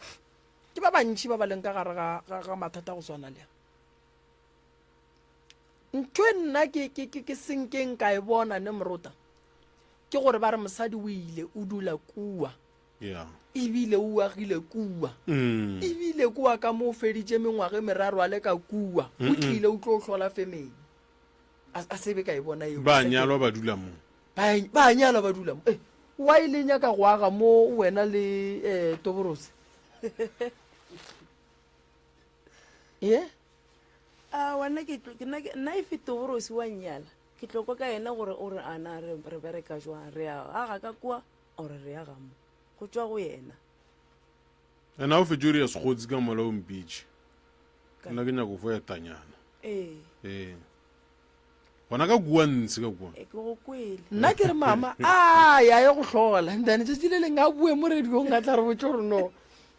Ke ba bantši ba ba leng ka gare ga, ga, ga mathata go swana le a. Ntho e nna ke, ke, ke, ke senkeng ka e bona ne morota, ke gore ba re mosadi o ile o dula kua. Yeah. Ebile o agile kua. Mm. Ebile kua ka mo o feditše mengwaga e meraro a le ka kua. O tlile o tlo hlola family. A, a se be ka e bona eo. Ba nyalwa ba dula mo. Ba, ba nyalwa ba dula mo. Eh, why le nyaka go aga mo wena le eh, Toborose? Ye? A wena ke tlo, ke nna ke, nna if Toborose wa nnyala, ke tlo kwa ka yena gore o re a na re, re bereka jwang, re a aga ka kua or re aga mo. Go tšwa go yena. Ena o fetše o ria sekgotsi ka mola o mpitše. Nna ke nyaka go fo etanyana. Ee. Ee. Gona ka kua ntshe ka kua. E ke go kwele. Nna ke re mama a ya ye go hlola then tšatši le leng a bue mo radiong a tla re botse gore no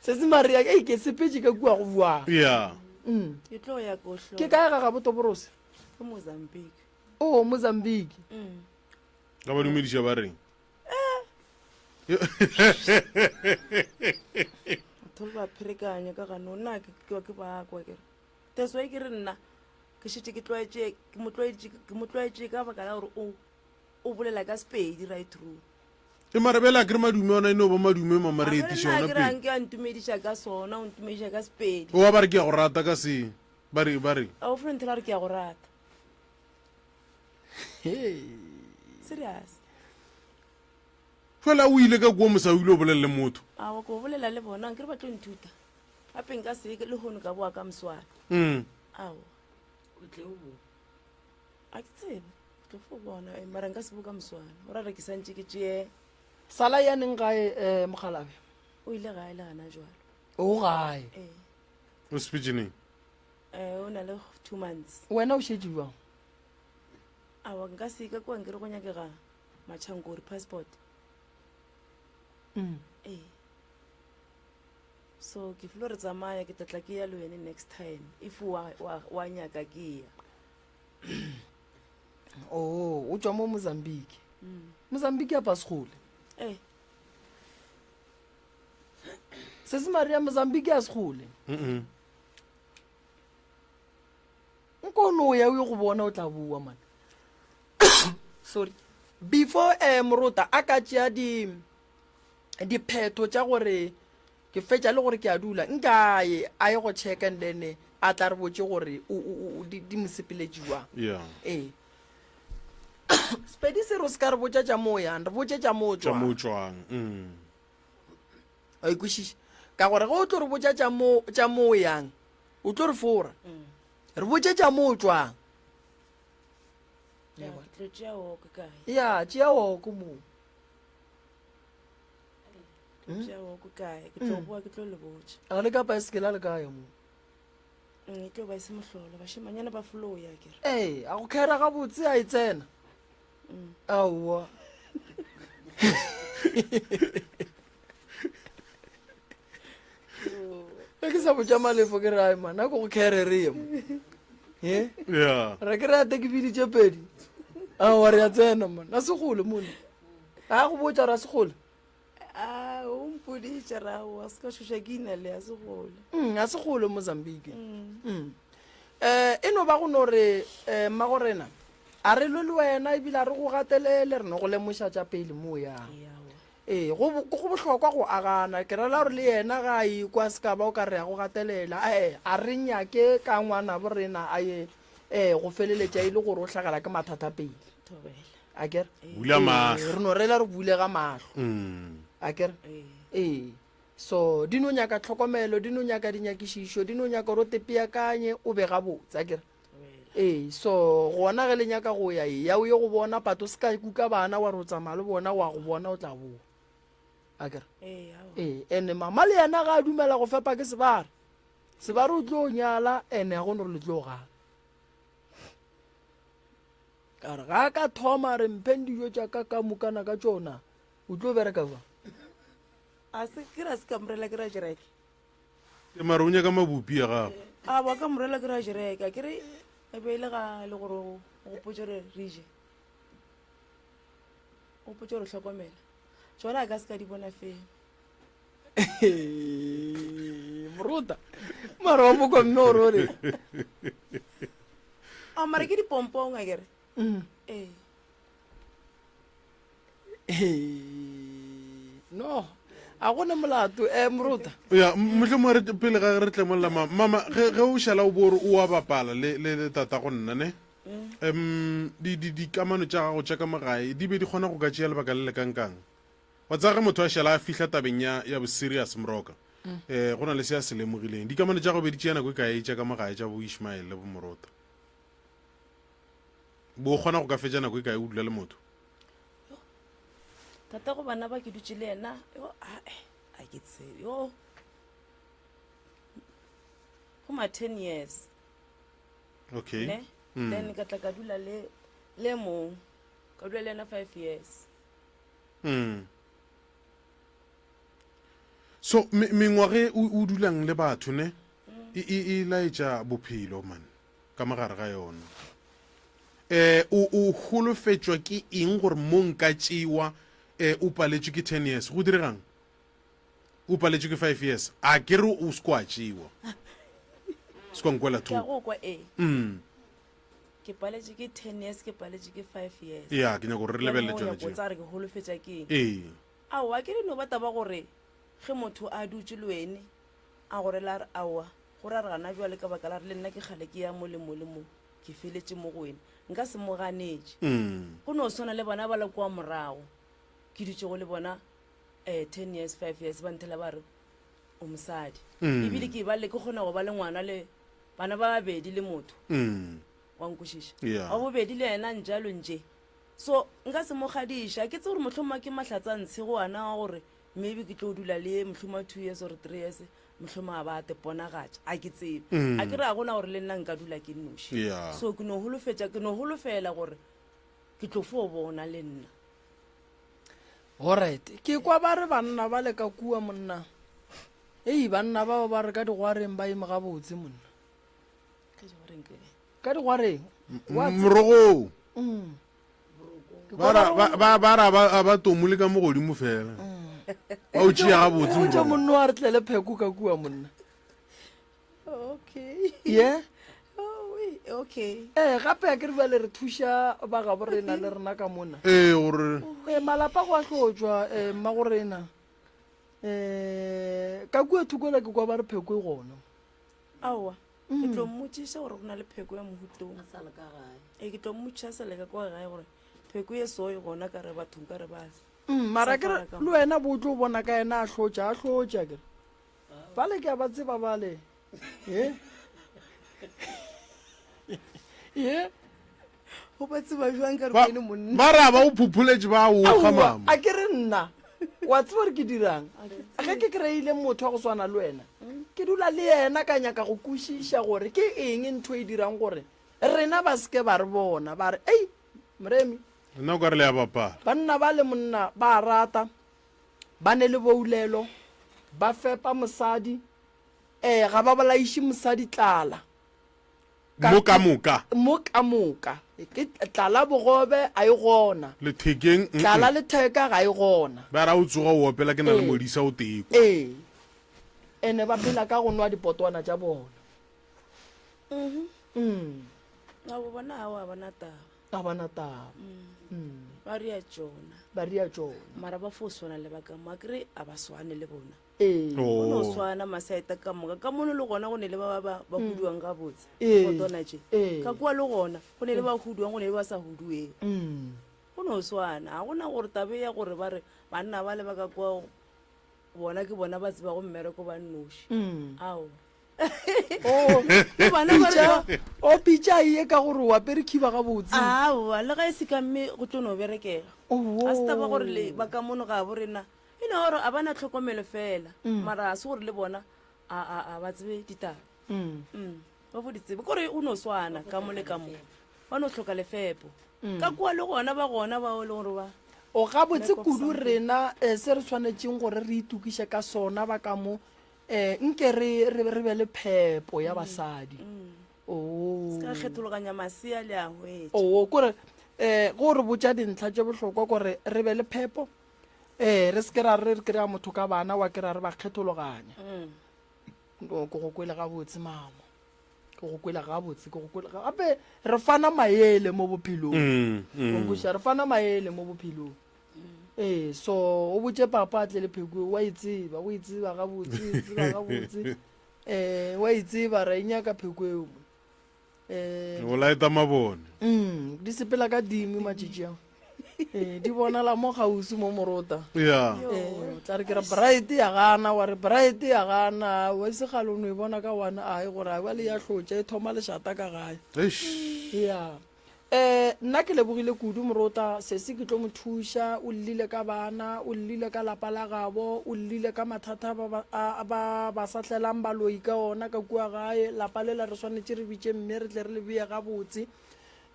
setse maria ei ke sepetse ka kua go buang Yeah. Mm. Ke tlo ya ko hlola. Ke kae ga gabo Toborose? Ke Mozambique. Oh, Mozambique. Mm. Ka ba dumediša ba reng? Batho ba pherekanya ka gano nna ke ke ke ba kwa ke re. That's why ke re nna ke šetše ke tlwaetše ke mo tlwaetše ke mo tlwaetše ka baka la gore o o bolela ka Sepedi right through. E mara bjale a ke re madume ona e no ba madume mama re etiša ona pele. Ke rang ke a ntumediša ka sona o ntumediša ka Sepedi. Oa ba re ke a go rata ka se ba re ba re. A o fo nthela gore ke a go rata. Serious. Jwale a o ile ka kua mosa o ile o bolela le motho. A wa ko bolela le bona nkere ba tlo nthuta. Gape nka se le hono ka boa ka moswana. Mm. Aowa. O tle o bo. A ke tsebe. Ke tlo fo bona eh, mara nka se bo ka moswana. O ra re ke santše ke tšee. Sala ya neng gae eh, mokgalabje? O ile gae le gana jwalo. O gae. Ee. O sepetše neng? Eh, o na le 2 months. Wena o šetše bjang? Aowa nka se ka kua nkere go nyakega matšhankori passport. Mm. Ee. So ke filo re tsamaya ke tla tla ke ya le wene next time if wa wa wa nyaka ke ya. Oh, o tšwa mo Mozambique. Mm. Mozambique ya pasgole. Eh. Sesi Maria Mozambique ya segole. Mm. Nko o no ya o ye go bona o tla boa man. Sorry. Before eh morota a ka tšea di diphetho tša gore ke fetša le gore ke a dula nka a ye a ye go check and then a tla re botše gore di mo sepeletše jwang. Yeah. Ee. Sepedi se re o se ka re botša tša mo yang, re botše tša mo Tša mo tšwang. tšwang. Mm. Wa ikwešiša? Ka gore ge o tlo re botša tša mo tša mo yang, o tlo re fora. Re botše tša mo tšwang. Ya, ke tlo tšea oko kae ya tšea oko moo Ke tlo tšea oko kae ke tlo boa ke tlo le botša a le ka paesekela le kae mo E tlo ba e se mohlolo bašemanyana ba foloya kere ee a go khera gabotse a e tsena aowa ge ke sa botša malefo ke re ai man a ko go khere re ye mo e Yeah. re ke re ate ke biditše pedi aowa re a tsena man a segole mone a go botša re a segole A o mpoditše ra o se ka šoša ke ina le ya segole. Mm, a segole Mozambique. Mm. Mm. Eh, e no ba go no re eh, mmago rena a re lwe le wena ebile a re go gatelele re no go lemoša tša pele mo yang. Ee, go go bohlokwa go agana. Ke rela gore le yena ga a ikwa se ka ba o ka re ya go gatelela. Ee, a re nyake ka ngwanabo rena a ye eh go feleletša e le gore o hlagela ke mathata pele. Thobela. a kere Bula mahlo. Ee, re no rela re bulega mahlo Mm. a kere ee so di no nyaka tlhokomelo di no nyaka dinyakišišo di no nyaka gore o tepeakanye o be gabotse a kere ee so gona ge le nyaka go ya eya o ye go bona pato se ka kuka bana wa re o tsamaya le bona wa go bona o tla boa a kere ee ene mama le yena ga a dumela go fepa ke sebare sebare o tlo nyala ene ga gone gore le tlo gana Ka re, Ga a ka thoma a re, Mpheng dijo tša ka ka mokana ka tšona, o tlo bereka bjang? A se ke ra se ka morela ke ra jereke. Ke mara o nyaka mabupi a gago. A ba ka morela ke ra jereke. Ke re e be e le ga le gore o gopotse gore re je. O gopotse gore hlokomela. Tšona a ka se ka di bona fela. Moruta. Mara wa mokwa mme o re o re. A mara ke dipompong a kere. Mm. Ee. No. A gona molato eh moruta. Ya, mohlomongwe re pele ga re tlemolla mama, mama ge ge o šala o bo re o a bapala le le le tata go nna ne. Um di di dikamano tša gago tša ka mo gae di be di kgona go ka tšea lebaka le le kankang? Wa tseba ge motho a šala a fihla tabeng ya ya bo-serious moroka, um go na le se a se lemogileng. Dikamano tša go be di tšea nako e kae tša ka mo gae tša bo Ishmael le bo Morota? Bo kgona go ka fetša nako e kae o dula le motho? Tata go bana ba ke dutše le yena, yo ae, a ke tsebe, yo go ma 10 years. Okay. Ne? Mm. Then ka tla ka dula le le mong. Ka dula le yena 5 years. Mm. So me, mengwaga e o, o dulang le batho ne e, e, e laetša bophelo man ka mogare ga yona. Eh o o holofetšwa ke eng gore mo nka tšewa eh o paletšwe ke 10 years go diregang? O paletšwe ke 5 years a ke re o se kwa tšewa. Se kwa nkwela Ke a thoko. go kwa ee. Mm. Ke paletše ke 10 years, ke paletše ke 5 years. Ya, ke nyaka gore re Bjale lebelele mo o tšona nyako tšeo. tsaya re ke holofetša ke eng? Ee. Aowa, ke re no ba taba gore ge motho a dutše le wene a go rela a re aowa, go ra re gana bjale ka baka la re le nna ke kgale ke ya mo le mo le mo, ke feletše mo go wene. Nka se mo ganetše. Mm. Go no swana le bona ba le kua morago ke dutšego le bona um 10 years, 5 years ba nthela ba re o mosadi. Mm. Ebile ke ba le ke kgona go ba le ngwana le bana ba babedi le motho. Mm. Wa nkwešiša? Yeah. Wa bobedi le yena njalo nje. So nka se mo kgadiša. Ke tsebe gore mohlomongwe ke mahlatsa ntshe go ana wa gore maybe ke tlo dula le ye mohlomongwe 2 years or 3 years mohlomongwe a ba a te ponagatša. A ke tsebe. Mm. A ke re a gona gore le nna nka dula ke nnoši. Yeah. So ke no holofetša, ke no holofela gore ke tlo fo bona le nna. Alright. Ke kwa ba re banna ba le ka kua monna. Ei banna bao ba re ka digwareng ba eme gabotse monna. Ka digwareng ke kae? Ka digwareng. Wa tseba. Morogong. Mm. Ke Ba kwa ra ba ba re ba ba ra ba a ba tomole ka mo godimo fela. Ba o tšea gabotse o tše morogo. monno a re tlele pheko ka kua monna. Okay. Ye? Oh, wee, okay. Ee, gape a ke re bjale re thuša ba gabo rena le rena ka mona. Ee, gore Ee, malapa go a hlotšwa, ee, mmago rena. Ee, ka kua thoko la ke kwa ba re pheko e gona. Aowa, ke tlo mmotšiša gore go na le pheko ya mohutong. A sa le ka gae. Ee, ke tlo mmotšiša a sa le ka kwa gae gore pheko ye so e gona ka re bathong ka re ba Mm, mara ke re Safara ka le wena bo tlo bona ka yena a hlotša, a hlotša ke re. Bale ke a ba tseba bale. Ye? Ye? O ba tseba jwang ka re Ba o ene monna? ba ra ba o phuphuletše ba o kga Aowa, mama. a ke re nna wa tseba gore ke dirang ge ke kry-ile motho wa go swana le wena ke dula le yena ka nyaka go kwešiša gore ke eng ntho e dirang gore rena ba seke ba re bona ba re ei moremi Nna o ka re le a bapala. banna ba le monna ba a rata ba ne le boulelo ba fepa mosadi um ga ba bolaiše mosadi tlala Ka- Mo ka moka. Mo ka moka. Ke tlala bogobe a e gona. Lethekeng, mm-mm. Tlala letheka ga e gona. Ba ra o tsoga o opela ke na le Ee. modisa o tee kwa. Ee. Ene ba phela ka go nwa dipotwana tša bona. Mm. Abo bona ao a bona taba. Ga ba na taba. Mm. Ba ria tšona. Ba ria tšona. Mara ba fo swana le ba ka mo. Akere a ba swane le bona. Ee. Go no Oh. swana masaeta ka moka. Ka mono le gona go ne le ba ba ba ba huduang gabotse. Ee. Potwana tše. Ee. Ka kua le gona go ne le ba huduang go ne le ba sa hudueng. Mm. Go no swana. Ga gona gore tabe ya gore ba re banna ba le ba ka kua bona ke bona ba tsebago mmereko ba nnoši. Mm. Ao. Oh, Le bana ba pitša, re o pitša ye ka gore o apere khiba gabotse. Aowa, le ga e se ka mme go tlo no berekega. Oh. Ga se taba gore le ba ka mono ga bo rena. E no gore a ba na tlhokomelo fela, mara ga se gore le bona a, a, a ba tsebe ditaba. Mm. Ba fo di tsebe. Kore o no swana ka mo le ka mo. Ba no hloka lefepo. Ka kua le gona ba gona bao e leng gore ba. O gabotse Lack of kudu something. rena eh, se re swanetšeng gore re itokiše ka sona ba ka mo eh, nke re, re, re be le phepo ya basadi. Oo. Se ka kgethologanya masea le a hwetša. Oo, kore eh, go re botša dintlha tše bohlokwa kore re be le phepo Ee, re se ke ra re re kry-a motho ka bana wa kry-a re ba kgethologanya. No, ke go kwele gabotse mama. Ke go kwele gabotse, ke go kwele gape re fana maele mo bophelong. Mm, mm. O nkwešiša, re fana maele mo bophelong. Ee, so o botše papa a tle le pheko wa e tseba, o e tseba gabotse, o e tseba gabotse. Eh, wa e tseba ra e nyaka pheko eo. Eh, O laeta mabone. Mm, di sepela ka dimi matšatši ao. Eh, di bonala mo gausi mo morota. Ya. Eh, o tla re ke re bright ya gana wa re bright ya gana wa se gale o no e bona ka one eye gore a bale ya hlotša e thoma lešata ka gae. Eish. Ya. Eh, nna ke lebogile kudu morota sesi ke tlo mo thuša o llile ka bana o llile ka lapa la gabo o llile ka mathata ba ba, a, ba, ba sa tlelang baloi ka ona ka kua gae lapa lela re swanetše re bitše mme re tle re le beye gabotse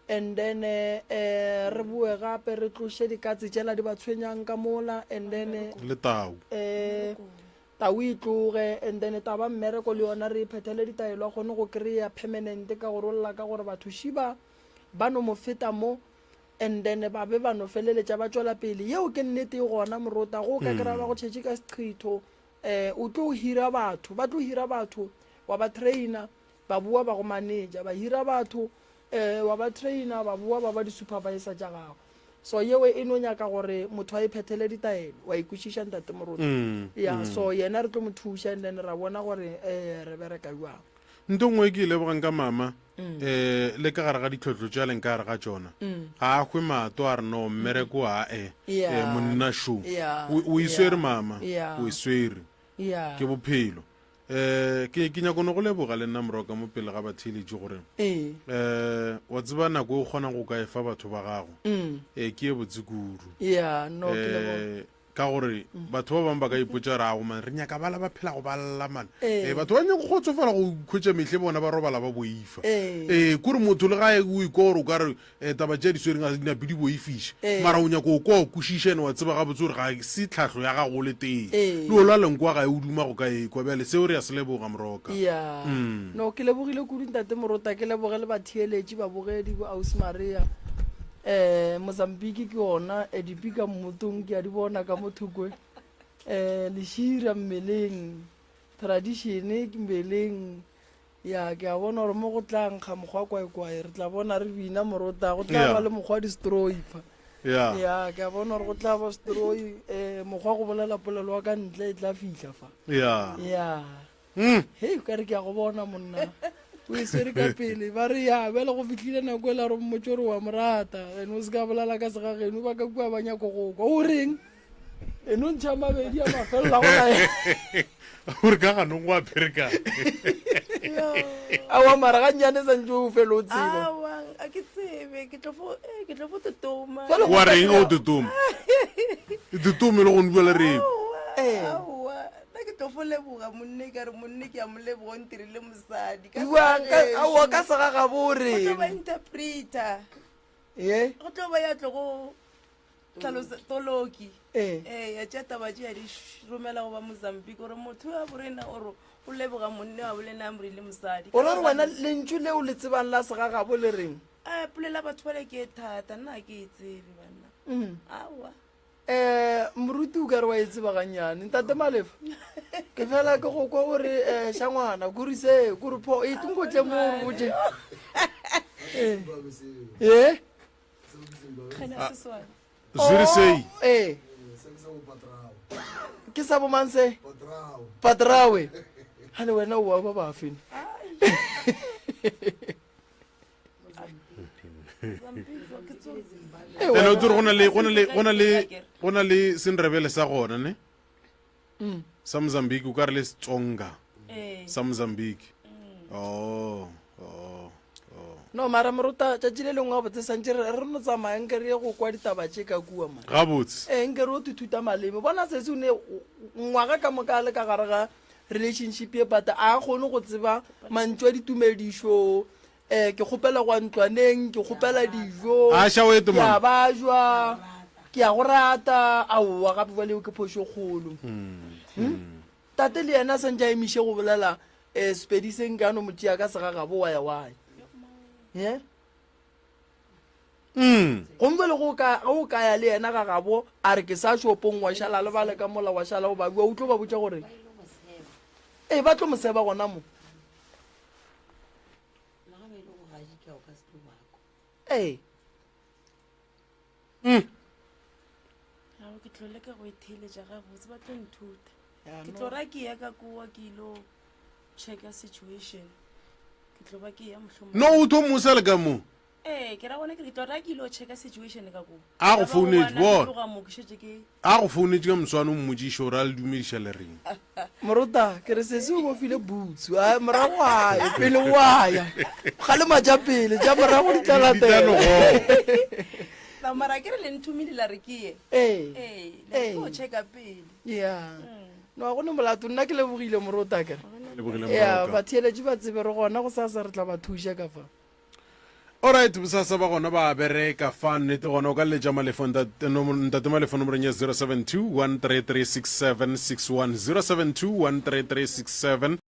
and then eh, eh, re boe gape re tloše dikatse tšela di ba tshwenyang ka mola and then eh, Le tau. eh, Tau e tloge and then taba mmereko le yona re e phethele ditaelo a kgone go kry-a permanent ka gore o lla ka gore batho šiba ba no mo feta mo and then ba be ba no feleletša ba tšwela pele yeo ke nnete e gona morota go ka kry-a ba go tšhetše ka seqhitho um o tlo hira batho ba tlo hira batho wa ba trainer ba boa ba go manager ba hira batho um wa ba trainer ba boa ba ba di-supervisor tša gago so yeo e no nyaka gore motho a e phethele ditaelo wa e kwešiša ntate moruti Mm, ya mm. so yena re tlo mo thuša and then ra bona gore um re bereka jwang Nto nngwe e ke e lebogang ka mama um le ka gare ga ditlhohlo tše a leng ka gare ga tšona ga a hwe mato a re no mmereko a e Yeah. eh, monna šo Yeah, o o e yeah, swere mama yeah. o e swere ya ke bophelo um ke ke nyako no go leboga le nna moroka mo pele ga batheeletši gore ee um wa tseba nako e o kgonang go ka e fa batho ba gago mm. um ke e botse kudu ya no ke leboga um ka gore batho ba bangwe ba ka ipotša re ago man re nyaka bala ba phela go ba lla man Ee. Eh, batho ba nyako kgotsofala go khwetša mehle bona ba robala ba boifa Ee. ee kore motho le gae o ikwa gore o ka re um taba tše di swereng ga di nape di boifiša Ee. mara o nyako o kwa o kwešiša ene wa tseba gabotse gore ga se tlhahlo ya gago o le tee Ee. le ola lenkwa gae o duma go ka ekwa bjale seo re ya se leboga moroka ya Mm. no ke lebogile kudu ntate morota ke leboge le batheeletši babogedi bo ausi maria um mozambique ke ona eh, dipika mmotong ke a di bona ka mo thokwe um lešira mmeleng tradition ke mmeleng Ya, ke a bona gore mo go tla nkga mokgwa kwaekwae, re tla bona re bina morota, go tla Yeah. ba le mokgwa distroi fa. Yeah. Ya, ke a bona gore go tla ba stroi, eh, mokgwa go bolela polelo wa ka ntle e tla fihla fa. Yeah. Ya. Mm. Hei, ka re ke a go bona monna. O e swere ka pele, ba re ya, bjale go fihlile nako e la re mmotse gore wa mo rata, ene o se ka bolela ka segageno, ba ka kua ba nyako go kwa. O reng? E no ntšha mabedi a mafelela go la gore ka ganong go a pherekana awa mara ga nnyane santse o fele o tseba awa A ke tsebe, ke tlo fo, eh, ke tlo fo totoma. Jwale Wa reng ge o totoma? E totome le gone bua le reng? Aowa, Eh. aowa. Nna ke tlo fo leboga monne ka re monne ke a mo leboga o ntirile mosadi. Ka Bua ka segagešo. aowa ka segagabo o Go tlo ba reng? interpreter. Ye? Go tlo ba ya tlo go tlhalosa toloki. Ee. Ee, ya tšea taba tše ya di romela go ba Mozambique gore motho wa borena o re o leboga monne wa bolena a mo rile mosadi. O ra gore wena lentšu leo le tsebang la segagabo le reng? A polela batho bale ke e thata, nna ga ke e tsebe banna. Aowa. Um moruti o ka re wa e tseba gannyane. Ntate Malefa, ke fela ke go kwa o re um šangwana, kuri se, kuri pho, e tunko tle mo o re botše. Ee. Ee? Zwiri sei. Oh, ee. Ke sa bomang se? Patrawe. Gane wena o wa ba bafe? Ene o tsere go na le go na le go na le go na le sendrebele sa gona ne? Mm. Sa Mozambique o ka re le Setsonga. Ee. Sa Mozambique. Oh, oh, oh. No mara morota tšatši le lengwe gabotse santše re re no tsamaya nke re ye go kwa ditaba tše ka kua man. Gabotse. Ee nke re o tithuta maleme. Bona sesi o ne ngwaga ka moka a le ka gare ga relationship ye but a kgone go tseba mantšu a ditumedišo um ke kgopela go ya ntlwaneng ke kgopela dijo A ša o ete, ke a mama. bajwa ke a go rata aowa gape jale eo ke phošo e kgolo Hmm? tate le yena a santše a emiše go bolela um sepedi se nka no mo tšea ka segagabo wa ya wa ya ye Mm. gomme jale go ka ge o ka ya le yena ga gabo a re ke sa shopong wa šala le bale ka mola wa šala o ba bua o tlo ba botša gore ee ba tlo mo seba gona mo Le ga ba ile go gadika o ka se tlo bako. Ee. Mm. Ao ke tlo leka go e theeletša gabotse ba tlo nthuta. Ya, Ke no. tlo ra ke ya ka kua ke ilo checka situation. Ke tlo ba ke ya mohlomong. No o tlo mosa le ka mo. Ee, ke ra gona ke re ke tlo ra ke ilo checka situation ka kua. A go Ya ba founetše, gobana ke bona. tloga mo ke šetše ke A go founetše ka moswane o mmotšiše gore a le dumediša le reng. Morota, ke re sesi o bofile boots, a morago a ye, pele o a ya. Kgalema tša pele, tša morago di tla Di tla no latela. goga. Na mara ke re le nthomile la re ke ye. Ee. Ee, le re Ee. ke o checka pele. Ya. No, ga go ne molato, nna ke lebogile morota ke re. Lebogile Ya, Moroka. batheeletši ba tsebe re gona gosasa re tla ba thuša ka fa. Alright, bosasa ba gona ba bereka fa nnete gona o ka letša Malefo ntate ntate Malefo nomorong ya 072 133 6761 072 133 67.